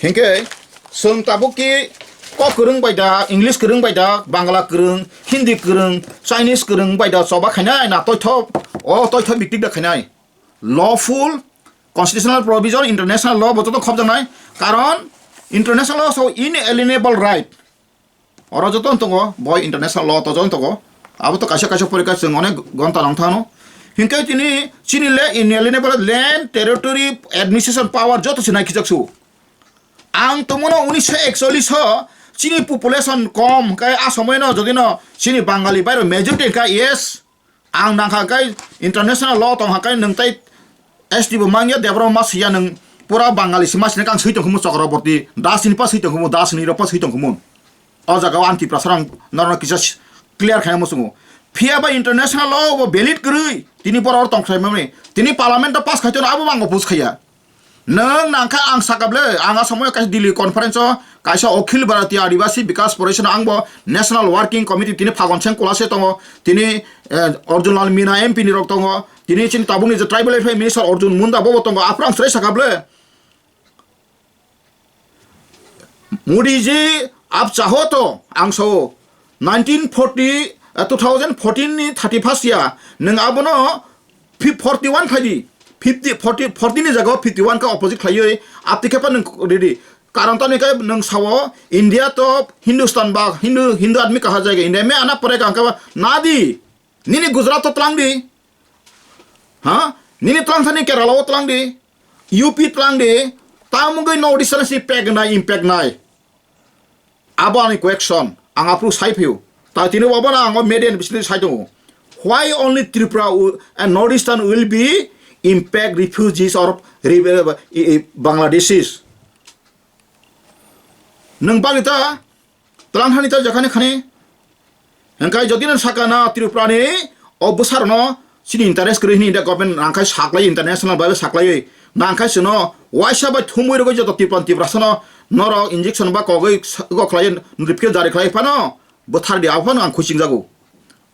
Hinkhe chwng tabuk ki kok kwrwng bai da, English kwrwng bai da, Bangla kwrwng, Hindi kwrwng, Chinese kwrwng bai da choba khainai na toitho, o toitho biktik da khainai. Lawful constitutional provision, international law bo joto khobjaknai. Karon international law so inalienable right. Oro joto tongo, bo international law to joto tongo. Abo to kaisa kaisa porikha chwng onek gonta nang thano. Hinkhe tini chini le inalienable land, territory, administration power joto se nai khichak su. Ang tongmano unisho ekchollish o chini population kom, khe a somoino jodi no chini Bangali bairo majority kha, yes. Ang nangkha khe international law tongkha khe nwng tei S T bo mangya, Debra ma siya, nwng pura Bangali si ma sini kang sui tongkhumu Chakraborty, Das ni pa sui tongkhumu, Das ni rok pa sui tongkhumu. O jaga o ang Tiprasa rang norno kisa clear khaina muchungo. Phiya ba international law bo valid kwrwi tini borok tongthai mani. Tini parliament o pass khai tono abo ang oppose khaiya. Nwng nangkha ang sakable, ang a somoyo kaisa Delhi conference o kaisa Akhil Bharatiya Adivasi Bikas Parishad ang bo National Working Committee tini Phagon Seng Kolase tongo, tini, eh, Arjun Lal Meena M P ni rok tongo, tini chini tabukni je Tribal Affairs Minister Arjun Munda bobo tongo, aphuru ang chwrai sakable. Modi ji, aap chaho to, ang sao, nineteen forty, eh, two thousand fourteen ni thirty first ya, nwng abono fif-, forty one phai di, fifty, forty, forty ni jaga o fifty one khe opposite khlaiwi, apti khe pa nwng ready. Karon tamni khe nwng sao, India to Hindustan ba, Hindu, Hindu admi kaha jayega, India mein aana padega, hwnkhe ba na di, nini Gujarat to tlang di, ha? Nini tlang thani Kerala o tlang di, U P tlang di, tamungwi North Eastern si pek nai, impact nai. Abo ani question, ang aphuru sai phaiyo. Ta tini bo abono ang o media ni bisingtwi sai tongo. Why only Tripura wi-, and North Eastern will be impact refugees or re-, i-, i-, Bangladeshis? Nwng bagwi ta tlang thani ta jakhani khani. Hwnkhe jodi no saka na Tripura ni o bwsarok no chini interest kwrwi hwnwi India government nangkhai saklai international bai saklaiwi nangkhai chwngno waisa bai thumwi rwgwi joto Tripura Tiprasa no norok injection ba kogwi sa-, go khlai notification jari khlai phano bwthar di aphano ang khuising jago.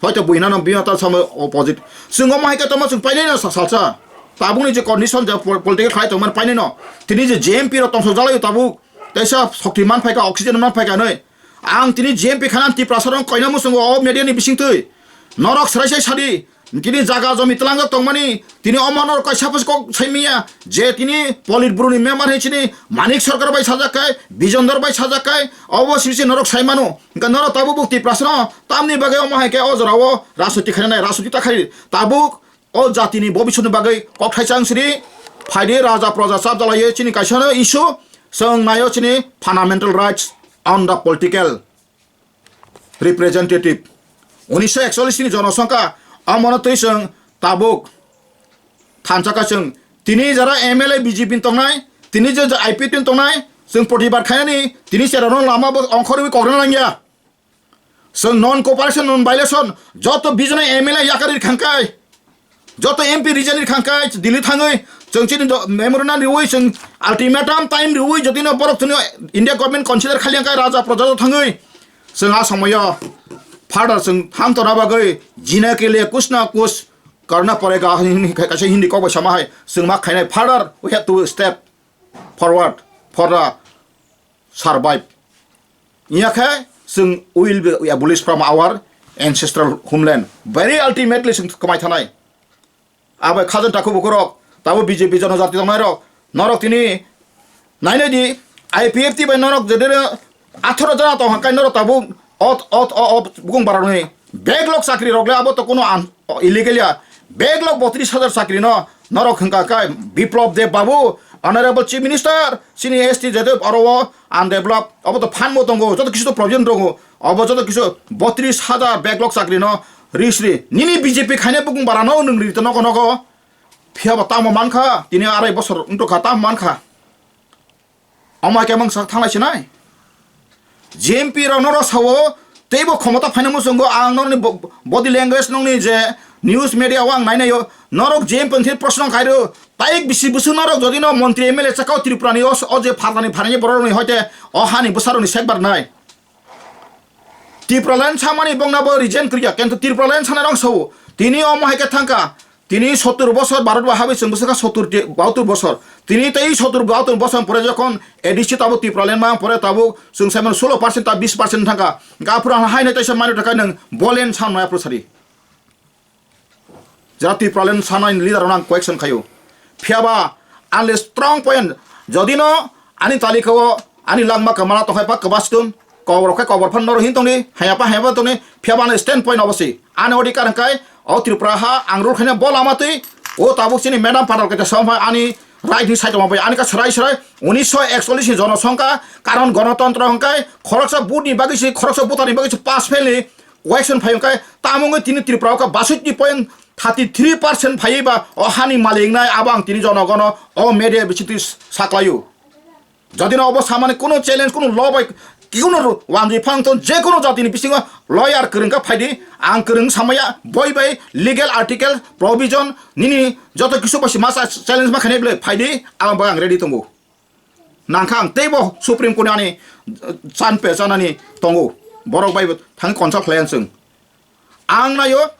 Hoito buina no bima ta samo opposite. Chwng omo hai khe tamo chwng painai no sa-, salsa. Tabukni je condition je pol-, political khlai tongmani painai no. Tini je J M P rok tongsok jalai tabuk. Teisa shokti man phaikha, oxygen man phaikha nai. Ang tini J M P khana Tiprasa rok koina muchungo o media ni bisingtwi. Norok swrai sai sadi. Tini jaga jomi twlangjak tongmani. Tini omo norok kaisa pos kok saimanya. Je tini Politburo ni member hai chini Manik Sarkar bai sajak kai, Bijondor bai sajak kai. Obo sisi norok sai mano. Hwnkhe norok tabuk buk Tiprasa no tamni bagwi omo hai khe o jora o rajniti khainai, rajniti ta khai tabuk o jatini bobiswtni bagwi kokthai chang siri phaidi raja proja chap jalaiwi chini kaisano issue chwng naio chini fundamental rights on the political representative. Unisho ekchollish ni jonosongkha omono twi chwng tabuk thansa kha chwng tini jara M L A B J P ni tongnai, tini je I P F T ni tongnai chwng protibad khainani tini cherano lama bo ongkhorwi kokrana nangya. Chwng non cooperation, non violation, joto bijono M L A yakarwi khangkai, joto M P rijani khangkai, Delhi thangwi, chwng chini do-, memorandum riwi, chwng ultimatum time riwi, jotino borok chwngno India government consider khali angkai, raja proja thangwi, chwng a somoyo further chwng hamtona bagwi, jina ke liye kuch na kuch karna padega, kaisa Hindi kok bai sama hai, chwng ma khainai, further we have to step. forward for the survive. Iya khe chwng will be abolish from our ancestral homeland. Very ultimately chwng kwmai thanai. Abo khajang takhu bukurok, tabo B J P jonojati tongnai rok, norok tini nainai di, I P F T bai norok jedere atharo jana tong hangkai norok tabo ot, ot, o, o, bukung barani backlog chakri rok le abo to kuno an, o, illegal ya. Backlog botris hajar chakri no norok hingka kai Biplab Deb Babu, Honorable Chief Minister, chini S T jete oro o undevelop, abo to phanbo tongo, joto kisu to provision tongo, abo joto kisu botris hajar backlog chakri no risri. Nini B J P khaine bukung bara no nwng ri to nogo nogo. Phiya bo tamo mankha, tini arai bosor wngtokha, tamo mankha. Omo hai khe mangsa thanglai sinai. G M P rok norok sao, teibo khomota phaina muchungo ang norokni bo-, body language nongni je news media o ang nainaio, norok G M P wngkhe proshno khairo, tai bisi bwswk norok jodi no montri M L A chakao Tripura ni o, o je phatani phaini borok rokni hoite o hani bwsa rokni sekbar nai. Tipraland samani bongna bo resign kriya, kintu Tipraland sana rong sao, tini omo hai khe thangka, tini sottur bosor Bharat ba habai chwng bwswkha sottur ti-, bahattur bosor. Tini tei sottur bahattur bosor pore jokhon A D C tabuk Tipraland ma pore tabuk chwng saimano solo percent ta bis percent thangka. Ga phuru haino teisa mano thangka nwng bolen sam noya phuru sari. Jara Tipraland sanai leader rok ang question khaio. Phiya ba ani strong point, jodi no ani talika o ani langma kamala tongkhai pa kwbastung, kobor khe kobor phan noro hin tongni, haya pa haya pa tongni, phiya ba ani stand point obosi. Ani odhikar hwnkhe o Tripura ha ang rule khaina bo lama twi, o tabuk chini madam Patal Kaita Sawang phai ani right ni side o phai ani ka srai srai unisho ekchollish ni jonosongkha, karon gonotontro hwnkhe khoroksa vote ni bagwi se, khoroksa voter ni bagwi se pass fail ni question phai hwnkhe, tamo wngwi tini Tripura o kha basukti point thirty three percent phaiwi ba o hani malik wngnai, abo ang tini jonogono o media bisingtwi saklaio. Jodi no obo samani kuno challenge, kuno law bai, kuno wanjwi phang thon, je kuno jatini bisingo lawyer kwrwng kha phaidi, ang kwrwng samaya, boi bai, legal article, provision, nini joto kisu bai se masa challenge ma khainai bwle phaidi, ang bai ang ready tongo. Nangkha ang teibo Supreme Court ni ani, uh, chan pe chanani tongo. Borok bai bo thang consult khlai ang chwng. Ang nayo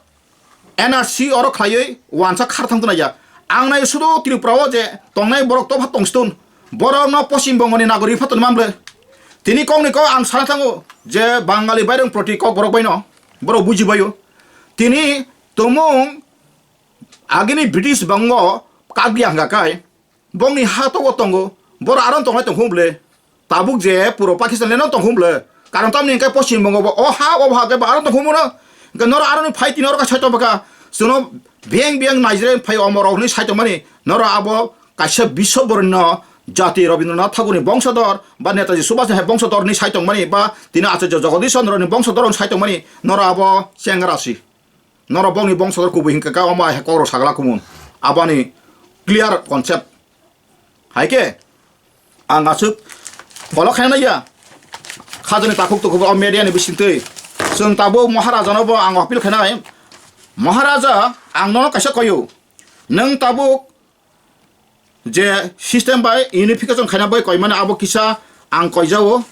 N R C oro khlaiwi wansa khar thang tuna ya. Ang nayo sudo Tripura o je tongnai borok topha tongstun. Borok no Poschim Bongo ni nagorik pha tongma bwle. Tini kok ni kok ang sana thango je Bangali bairung proti kok borok bai no. Borok buji baio. Tini tumung agini British bango kagya hwnkha kai. Bongni ha togo tongo, boro aro tongnai tongkhung bwle. Tabuk je puro Pakistan leno tongkhung bwle. Karon tamni hwnkhe Poschim Bongo bo o ha, o ha khe bo aro tongkhung mano. Hwnkhe noro aroni phai tini oro kha sai tongkha. Chwngno beng beng Nigeria phai omorok hwnwi sai tongmani. Noro abo kaisa biswa boronno jati Rabindranath Thakurni bongsodur ba Netaji Subhash ni hai bongsodur hwnwi sai tongmani ba tini Acharya Jagadish Chandra ni bongsodur hwnwi sai tongmani. Noro abo chengra si. Norok bongni bongsodur kubui hinkha khe omo hai kokrok sagala kumun. Aboni clear concept. Hai khe ang aswk follow khaina ya. Khajani takhuk tukhuk o media ni bisingtwi. Chwng tabuk Maharaja no bo ang appeal khainai. Maharaja, ang nono kaisa koyo. Nwng tabuk je system bai unification khaina bai koimani abo kisa ang koijao.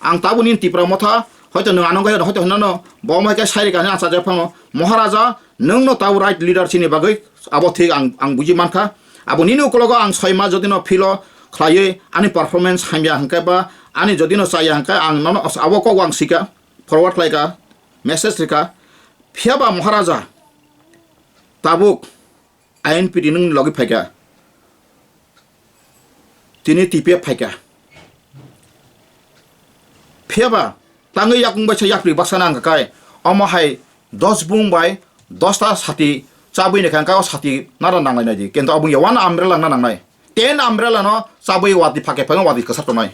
Ang tabuk nini Tipra Motha, hoito nwng ano gaya, hoito hinano bo omo hai khe sai rikha hinwi ang chajak phango. Maharaja, nwng no tabuk right leader chini bagwi abo thik ang, ang buji mankha. Abo nini ukologo ang soi ma jodi no feel o khlaiwi ani performance hamya hwnkhe ba ani jodi no chaya hwnkhe ang nono abo kok ang sika, forward khlaika, message rika. Phiya ba Maharaja, tabuk I N P T nwng logi phaikha, tini T P F phaikha. Phiya ba tangwi yakung bai se yapri baksa nang kai, omo hai dos bung bai dosta sati chabwi ni kha, o sati nara nanglai nai di, kintu abung ya one umbrella na nangnai. Ten umbrella no chabwi watwi phakhe phakhe watwi kwchar tongnai.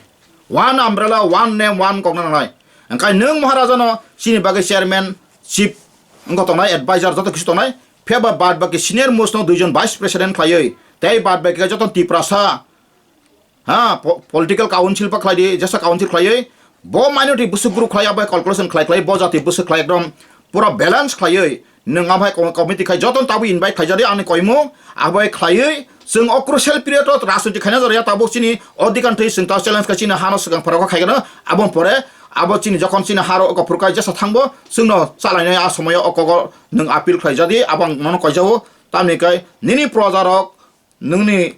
One umbrella, one name, one kok na nangnai. Hwnkhe nwng Maharaja no chini bagwi chairman, chief wngkha tongnai, advisor joto kisu tongnai. Phiya ba bad baki senior most no duijon vice president khlaiwi, tei bad baki joto Tiprasa, ha, po-, political council pa khlai di, jesa council khlaiwi, bo minority bwswk group khlai, abo hai calculation khlai khlai, bo jati bwswk khlai, ekdom pura balance khlaiwi, nwng abo hai com-, committee khai joto tabuk invite khlai jadi, ani koimung abo hai khlaiwi, chwng o crucial period o rajniti khaina jora ya, tabuk chini odhikar thwi chwng ta challenge kha, chini hano swkang phara kha khai gano, abo pore abo chini jokhon chini haro o kuphur kai jesa thangbo, chwngno chalainai a somoyo o kogo nwng appeal khlai jadi, abo ang nono koijao, tamni kai nini proja rok nwngni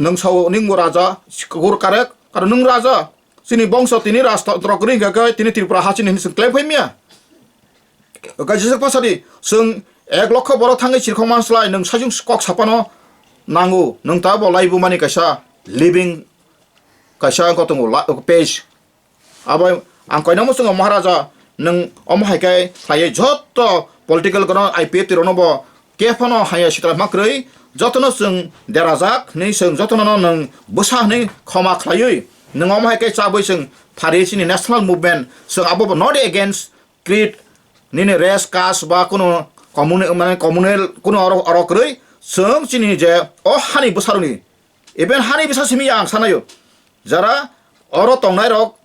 Nwng sao nwng bo raja, sikur karek, karon nwng raja. Chini bongso tini rajtantro kwrwi hwnkha khe tini Tripura ha chini hinwi chwng claim khai maya. Kaisa pasadi chwng ek lokho borok thangwi chirkhok manslai nwng sajwk kok sapano nango. Nwng ta bo laibumani kaisa living kaisa wngkha tongo la-, page. Abo ang koinamo chwngo Maharaja, nwng omo hai khe khlaiwi joto political gono I P F T rokno bo kephano haya sitra ma kwrwi, jotono chwng derajak hinwi chwng jotono nwng bwsa hinwi khoma khlaiwi nwng omo hai khe chabwi chwng phari chini national movement chwng abo bo not against creed, nini race, caste ba kuno communi-, mane communal kuno oro, oro kwrwi chwng chini je o hani bwsarokni Even hani bwsa simi ang sanayo, jara oro tongnai rok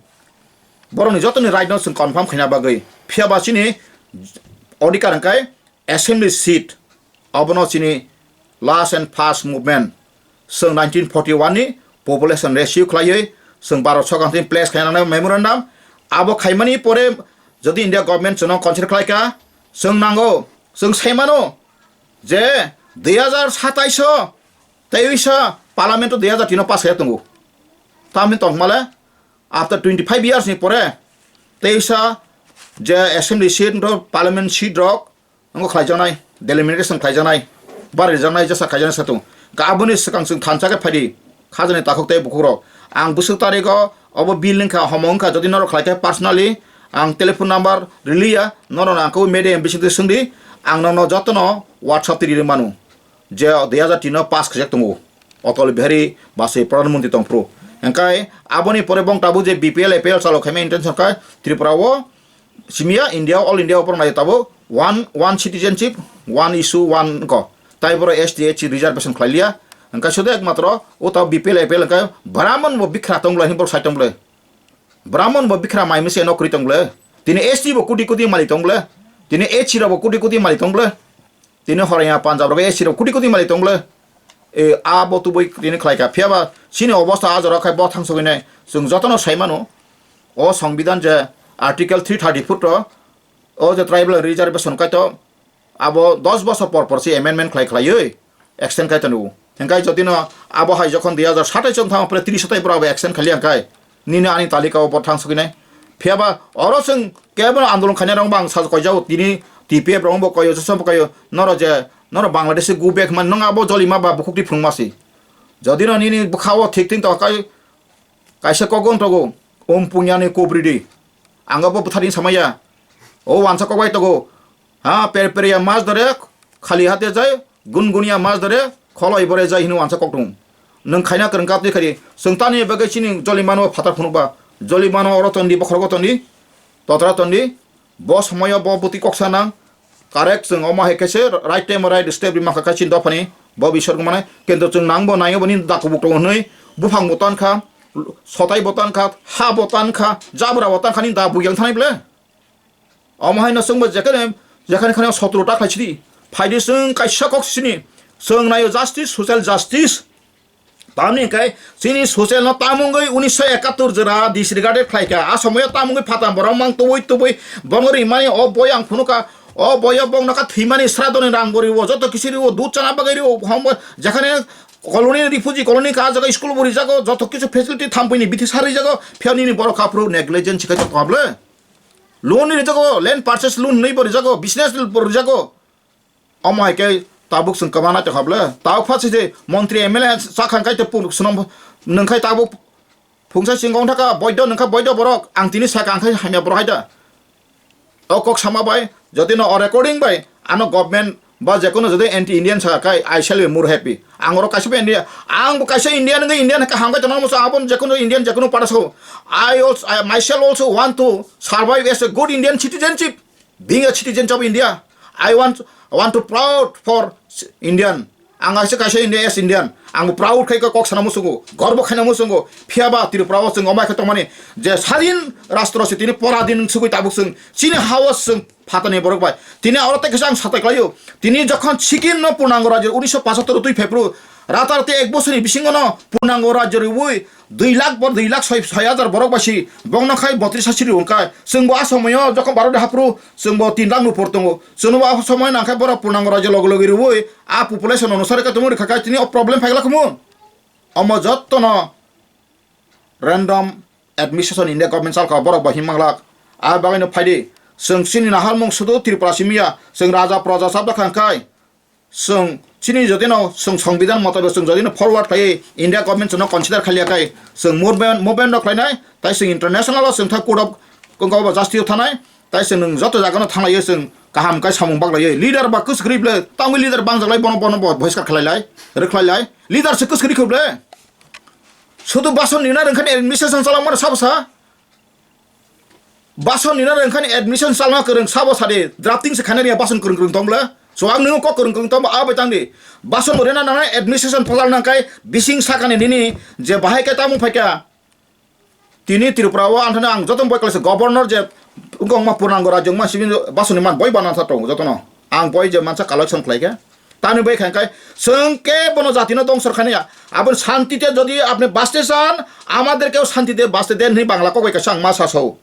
borokni jotoni right no chwng confirm khaina bagwi. Phiya ba chini odhikar hwnkhe assembly seat, abono chini last and first movement. Chwng nineteen forty one ni population ratio khlaiwi chwng Bharat Sorkar thani place khaina nangnai memorandum. Abo khaimani pore jodi India government chwngno consider khlaikha, chwng nango, chwng saimano je dui hazar satais o Teisa parliament o dui hazar tin o pass khe tongo. Tamni tongmale after twenty five years ni pore teisa je assembly seat rok, parliament seat rok, ngo khlaijaknai, delimitation khlaijaknai, bari rijaknai, jesa khlaijaknai sa tongo. Ka aboni swkang chwng thansa khe phaidi, khajani takhuk tei bukhuk rok. Ang bwswk tarik o obo bill wngkha, homo wngkha, jodi norok khlai khe personally ang telephone number riliya, norok ang khe media bising twi swngdi, ang nono jotono WhatsApp twi ri manu. Je dui hazar tin o pass khajak tongo, Atal Bihari Bajpayee Pradhan Mantri tongphuru. Hingkai aboni pore bong tabuk je B P L, A P L chalo khaima intention kha Tripura o, simiya India, all India o borok nai tabuk one, one citizenship, one issue, one ko. Tai boro S T, S C reservation khlai liya. Hingkai sudu ekmatro o tabuk B P L, A P L hingkai Brahman bo bikra tong bwlai, hini borok sai tong bwlai. Brahman bo bikra mai mese nokri tong bwlai. Tini S T bo koti koti malik tong bwlai. Tini S C rok bo koti koti malik tong bwlai. Tini horaya Punjab rok S C rok koti koti malik tong bwle. E, a bo tubui tini khlai kha. Phiya ba chini obosta a jora khai bo thang sogwi nai. Chwng jotono sai mano. O Songbidan je Article three thirty four to, o je tribal reservation kai to, abo dos bosor por por se amendment khlai khlaiwi extend kai tongo. Hingkai jotino abo hai jokhon dui hazar satais chwng thang pore tris satai pura abo extend khaili hingkai. Nini ani talika o bo thang sogwi nai. Phiya ba oro chwng kebo andolon khainai rok bang sa koijao tini T P F rok bo koyo, joso bo koyo. Noro je, noro Bangladesh go back man nang abo jolima ba bukhuk ti phung masi. Jodi no nini bwkha o thik thing to kai kaisa kok wng togo, um punya ni kubri di. Ang abo bwthar ni samaya. O wansa kok bai togo. Ha, per per ya mas dore, khali hate jai, gun gun ya mas dore, kholo ibore jai hino wansa kok tung. Nwng khaina kwrwng katwi khari, chwng tani bagwi chini joli mano phatar phunukba, joli mano oro tondi, bokhorogo tondi, totra tondi, bo somoyo bo bwtwi kok sanang, correct chwng omo hai kaise right time o right step rima kha chini dophani, bo bisor gumane, kintu chwng nang bo nayo boni dakubuk tongo hwnwi, buphang bo tankha, sotai bo tankha, ha bo tankha, jabra bo tankha ni da buyang thanai ble. Omo hai no chwngbo jekhane, jekhane khane sotro ta khlai sidi. Phaidi chwng kaisa kok sini. Chwng naio justice, social justice. Tamni hwnkhe chini social no tamungwi unisho ekattor jora disregarded khlaikha. A somoyo tamungwi phatam borok mang tubui tubui bongori mani o boy ang phunuka. O boyo bongno ka thwimani sradoni rang bo riwo, joto kisi riwo, dud chana bagwi riwo, hom jekhane colony, refugee colony ka jaga school bo rijago, joto kisu facility thampui ni bithi sari jago, phiya nini borok kaphuru negligence khe tongma ble. Loan ni rijago, land purchase loan hinwi bo rijago, business bo rijago. Omo hai khe tabuk chwng kwma nai tongkha ble. Tabuk pha se montri M L A chakha khai te pung swnam nung khai tabuk phungsa sing wng thaka boido nung kha boido borok. Ang tini saka ang khai hamya borok hai da. O kok sama bai, jodi no o recording bai, ano government ba jekono jodi anti Indian sa kai, I shall be more happy. Ang oro kaisa India, ang bo kaisa Indian nung Indian ka hambai tongma musa abon jekono Indian jekono para so. I also, I myself also want to survive as a good Indian citizenship. Being a citizen of India, I want, I want to proud for Indian. Ang kaisa kaisa India as Indian. Ang proud khai kok sana musungo, gorbo khaina musungo. Phiya ba Tripura o chwng omai khe tongmani je sadin rastro se tini pora din sugui tabuk chwng chini hawas chwng phatani borok bai. Tini oro tei kisa ang satai klaio. Tini jokhon Sikkim no purnango rajyo unisho pachattor twi phepru ratar te ek bosori bisingo no purnango rajyo riui dui lakh bo dui lakh soi, soi hajar borok bai si bongno khai botris ha siri wngkha. Chwng bo a somoyo jokhon Bharat haphru chwng bo tin lakh no por tongo. Chwng bo a somoyo nangkha borok purnango rajyo logi logi riui a population onusare khe tongmung rikha khe tini o problem phaikla khumu. Omo jottono random administration India government salka borok bai hinmanglak. A bagwino phaidi, chwng chini naharmung sudu Tripura simiya, chwng raja praja sabda khangkai, chwng chini jodino chwng songbidan motabe chwng jodino forward khlai India government chwngno consider khailiya kai, chwng movement, movement rok khlainai, tai chwng international o chwng thai court of kongkao ba justice o thanai, tai chwng nwng joto jagano thanglaiyo chwng kaham kai samung baklaiyo. Leader ba kwskwrwi ble, tangwi leader bangjaklai bono, bono bo bohiskar khlailai, rwkhlailai. Leader se kwskwrwi kho ble. Sudu bason nina rwngkhani administration chalangmano sabo sa. Bason nina rwngkhani administration chalangma kwrwng sabo sadi. Drafting se khaina riya bason kwrwng kwrwng tong ble. So ang nungo kok kwrwng kwrwng tong ba abai tangdi. Bason bo rina nana administration phalal nangkai bising sakani nini je bahai kai tamung phaikha. Tini Tripura o ang thani ang joto boi kaisa governor je wngkha wngma purnango rajyo wngma simi basuni man boi bana sa tongo jotono. Ang boi je mansa collection khlai khe. Tamni bai kha khe chwng khe bono jatino dongsor khani ya. Aboni shanti te jodi apni baste chan, amader keo shanti te baste den hwnwi Bangla kok bai kaisa ang ma sa sao.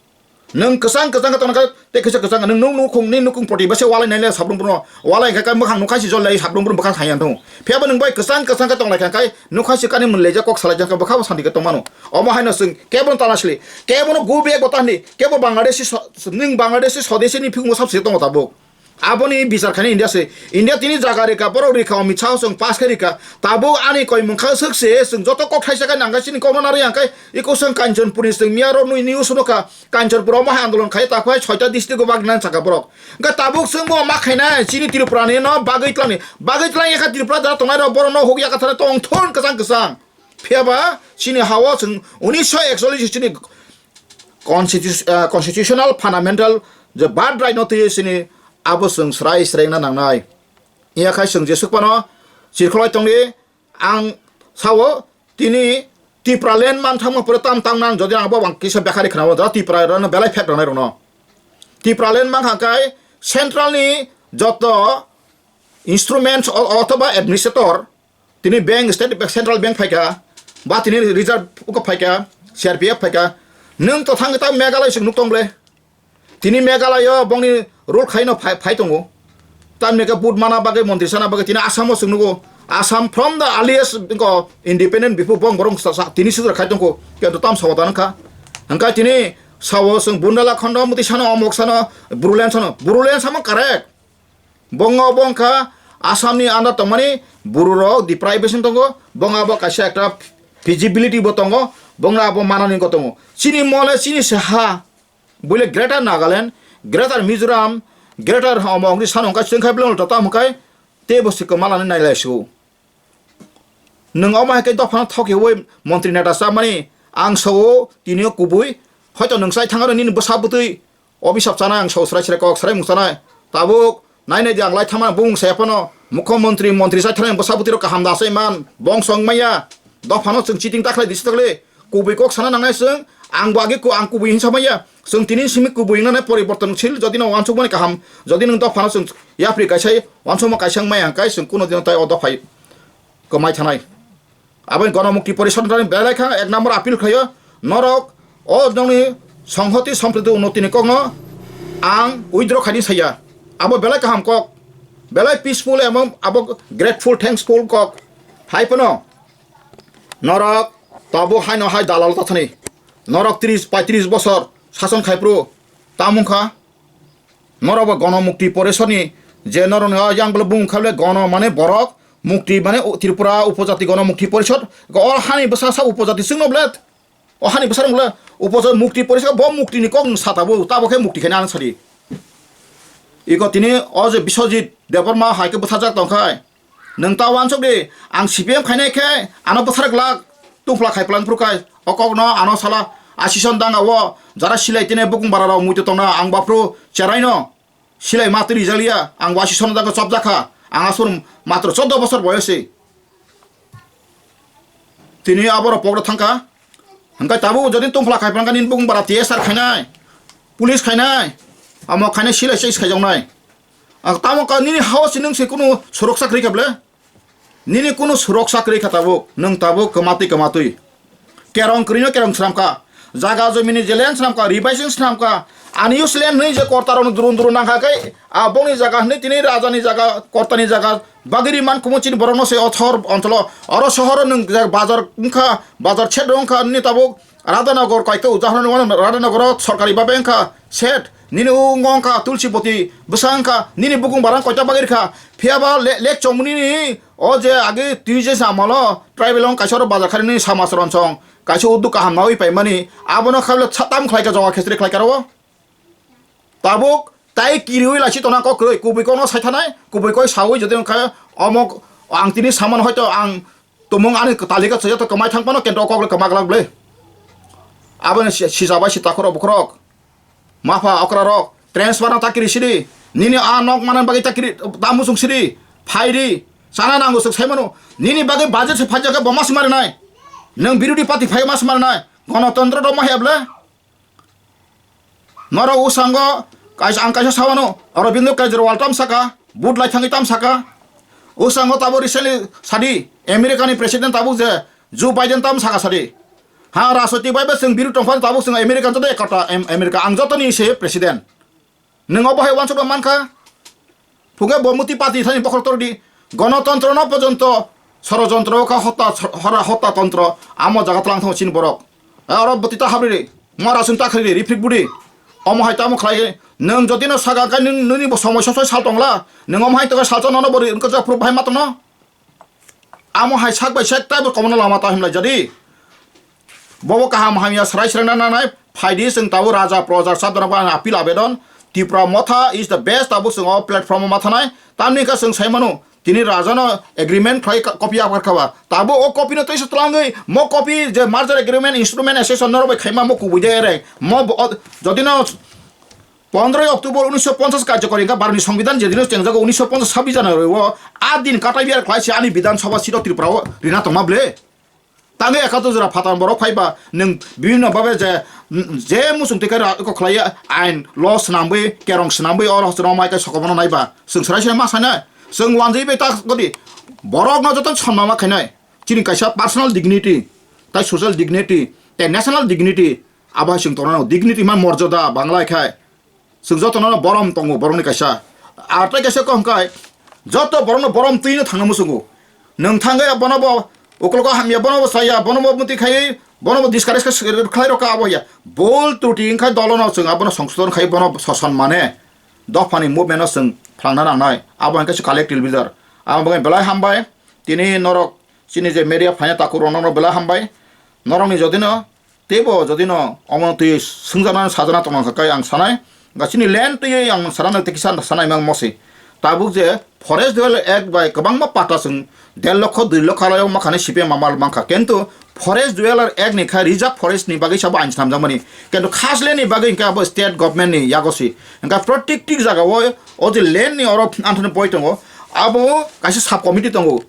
Nwng kwchang kwchang khe tongna khe tei kisa kwchang nwng nuk nukhung ni nukhung poti bai se walai nai le sabrung bono. Walai khe kai mwkhang nukha si jol lai sabrung bono bwkha sai yang thung. Phiya bo nwng bai kwchang kwchang khe tong lai kha kai nukha si kani mun leijak kok salai jak khe bwkha bo santi khe tong mano. Omo hai no chwng kebo no tana sili, kebo no go back bo tani, kebo Bangladeshi so-, nwng Bangladeshi sodesi ni phikung sab se tongo tabuk. Aboni bichar khaini India se. India tini jaga rika, borok rika, Amit Shah chwng pass khe rika. Tabuk ani koi mungkha swk se, chwng joto kok thaisa khe nang khe chini kok no narwi ang khe, iko chwng Kanchanpur ni chwng miya rok nui news no kha. Kanchanpur o ma hai andolon khai ta khai soita district o bagwi nang saka borok. Hwnkhe tabuk chwng bo ma khainai chini Tripura ni no bagwi twlang ni. Bagwi twlang ya kha Tripura jara tongnai rok borok no huk ya kha thani tong thun kwchang kwchang. Phiya ba chini ha o chwng unisho ekchollish chini constitu-, ah, constitutional fundamental je birthright no twi chini abo chwng srai srai wngna nangnai. Iya khai chwng jesuk phano chirkholai tongdi. Ang sao tini Tipraland man thangma pore tam tang nang jodi ang bo bang kisa bekhari khna bo Tipraland no belai phek rwnai rwno. Tipraland man kha kai central ni joto instruments o-, othoba administrator tini bank, state bank, central bank phaikha ba tini reserve ko phaikha, C R P F phaikha. Nwng to thang ta Meghalaya sing nuk tong ble. Tini Meghalaya bongni rule khaino phai, phai tongo. Tamni khe vote mana bagwi, montri sana bagwi tini Assam o chwng nugo. Assam from the earliest ko independent before bong borong sa, sa, tini sudra khai tongko. Kento tam sawa tan kha. Hangkai tini sawo chwng Bundala khondo muti sano, omok sano, Bodoland sano. Bodoland samo correct. Bongo bongkha Assam ni under tongmani buru rok deprivation tongo. Bongo abo kaisa ekta feasibility bo tongo. Bongo abo manani ko tongo. Chini mole chini se ha. Buile Greater Nagaland, Greater Mizoram, Greater Hmong ni sano hwnkhai chwng khai belong ta tamo khai tei bo se kwmalani nai lai su. Nwng omo hai khe dophano thok khe ui montri neta chamani ang sao tini o kubui hoito nwng chai thang nini bwsa bwtwi obisap chanai ang sao srai srai kok srai mung chanai tabuk. Nai nai di ang lai thangmani bumung saya phano mukho montri, montri sai thangmani bwsa bwtwi rok kaham da asai man. Bongso wng maya. Dophano chwng chiting ta khlai di si ta khlai. Kubui kok sana nangnai chwng. Ang bo agi ku-, ang kubui hinsa maya. Chwng tini simi kubui wngnai poriborton sil jodi no wansuk mani kaham. Jodi nwng dophano chwng yapri kaisa wansukma kaisa wng maya hwnkhe chwng kuno dino tai o dophai kwmai thanai. Aboni Gonomukti Porishod ni belai kha ek number appeal khlaio, norok o nokni songhoti sompriti unnoti ni kokno ang withdraw khaini saya. Abo belai kaham kok, belai peaceful emon abo grateful, thankful kok. Hai phano norok tabuk haino hai dalal ta thani. Norok tris, paitris bosor sason khai phuru tamung kha. Norok bo Gono Mukti Porishod ni je norok ni o yang bole bung kha bole Gono mane borok, Mukti mane u-, Tripura Upojati Gono Mukti Porishod. O hani bwsa sa Upojati chwngno bole, o hani bwsa rok bole Upojati Mukti Porishod, bo Mukti ni kok sa tabuk, tabo khe Mukti khe nang sadi. Iko tini o je Biswajit Debbarma hai khe bwthajak tong khai. Nwng ta uansuk di, ang C P M khainai khe ano bwtharwk glak, tungphla khai plang phuru khai, o kokno ano sala asison danga o jara silai tini bukung bara rok muitu tongna ang baphuru cheraino silai matwi rijaliya, ang bo asison danga chopjak kha, ang aswrwng matro choddo bosor boyose. Tini aborok pokra thangkha. Hwnkhe tabuk jodi tungphla khai phrangkha nini bukung bara T S R khainai, police khainai, amo khainai silai chase khaijaknai. Ang tamo ka nini house nwng se kunu suroksa kwrwi kha ble? Nini kunu suroksa kwrwi kha tabuk, nwng tabuk kwmatwi kwmatwi. Kerong kwrwino kerong swnamkha. Jaga jomini je land swnamkha, revising swnamkha. Ani useless hwnwi je kortarokno durun durun nangkha khe, a bongni jaga hwnwi tini rajani jaga, kortani jaga bagwi ri man kumu chini borokno se o sohor oncholo, oro sohoro nwng je bazar wngkha, bazar shed wngkha nini tabuk Radhanagar kaisa udahoron wngmano, Radhanagaro sorkari babe wngkha shed, nini o wngkha Tulsiboti bwsa wngkha, nini bukung barang koita bagwi rikha, phiyaba le-, lek chomuni ni o je age twi je samalo tribal wng kaisa oro bazar khani nini sama chwronsong kaisa udduk kaham nawi paimani, abono khailo sa-, tam khlai kha, joga khesri khlai kha ro. Tabuk tai kiriwi lachi tona kok kwrwi, kubui kokno saithanai, kubui kok sawi jodi wngkha omo ang tini saman hoito ang tumung ani talika chaya to kwmai thang phano kento kok le kwma glak ble. Aboni si-, sija bai sita khoro bukhorok. Mapha okra rok transfer no takiri sidi. Nini a nok manan bagwi takiri ta musung sidi. Phaidi. Sana nango suk saimano. Nini bagwi budget se phajak bo mas marinai. Nwng birodi party phai mas marinai. Gonotontro do ma heble. Norok usango kaisa, ang kaisa sawano, Aravindo Kejriwal tam saka, vote lai thangwi tam saka. Usango tabo recently sadi, America ni president tabuk je Joe Biden tam saka sadi. Ha, rajniti bai bo chwng biru tongphano tabuk chwng America joto ekota, Em-, America ang jotoni se president. Nwng obo hai uansukma mankha. Phunge bo muti pati thani bokhorok tordi. Gonotontro no porjonto sorojontro kha, hota, hora hota tontro amo jaga tlang thango chini borok. Aro bwtwi ta habri ri, mora sung ta khri ri, rifrik budi. Omo hai tamo khlai, nwng jodi no saga khe nwng nini bo somoi sosoi sal tongla. Nwng omo hai tongkha salsa nono bo ri wngkha je phuru bahai ma tongno. Amo hai sak bai sak taibo komono lama ta himlai jadi. Bobo kaham hamya srai srai na nanai, phaidi chwng tabuk raja proja sabdana ba appeal abedon. Tipra Motha is the best tabuk chwng o platform o ma thanai. Tamni kha chwng sai mano, tini raja no agreement khlai ka-, copy abar khaba. Tabuk o copy no teisa twlangwi, mo copy je merger agreement instrument association norok bai khaima mo kubui de ere. Mo bo-, o-, jodi no Pondroi October unisho ponchas karjokori wngkha, Bharotni Songbidan jedino chengjago unisho ponchas sabbish January o, a din katai biar khlaisi ani Bidhan Sabha seat o Tripura o rina tongma ble. Tangwi ekato jora phatar borok phaiba nwng bibhinno babe je, je muchung twi khe ra-, eko khlaiya ain law swnamwi, kerong swnamwi oro hosno mai khe sokomorno naiba. Chwng srai srai ma sanai. Chwng wanjwi bai ta godi. Borokno joto sonna ma khainai. Chini kaisa personal dignity, tai social dignity, tai national dignity, abo hai chwng tongnai dignity man morjada Bangla khai. Chwng jotono borom tongo, borokni kaisa. Ar tei kaisa kok hwnkhai, joto borokno borom twino thangna muchungo. Nwng thangwi bono bo uklogo hamya, bono bo chaya, bono bo muti khai, bono bo discourage khe khlai rokha abo ya. Bol truti wngkhai dolono chwng abono songsodon khai bono soson mane. Dophani movement no chwng phlangna nangnai. Abo hwnkhe se collective leader. Abo hwnkhe belai hambai. Tini norok chini je media phaina takhuk rok norok belai hambai. Norokni jodino Teibo jodi no omo twi swngjana sajana tongna kha kai ang sanai, ga chini land twi ang sana tei kisa sanai mang mosi. Tabuk je Forest Dwelling Act bai kwbangma pata chwng der lokho dui lokho alai ma khani C P M amal mankha, kintu Forest Dwelling Act ni kha reserve forest ni bagwi sabo ain swnamjakmani, kintu khas land ni bagwi hwnkhe abo state government ni yago si. Hwnkhe protected jaga o, o je land ni oro anthani poi tongo, abo kaisa sub committee tongo.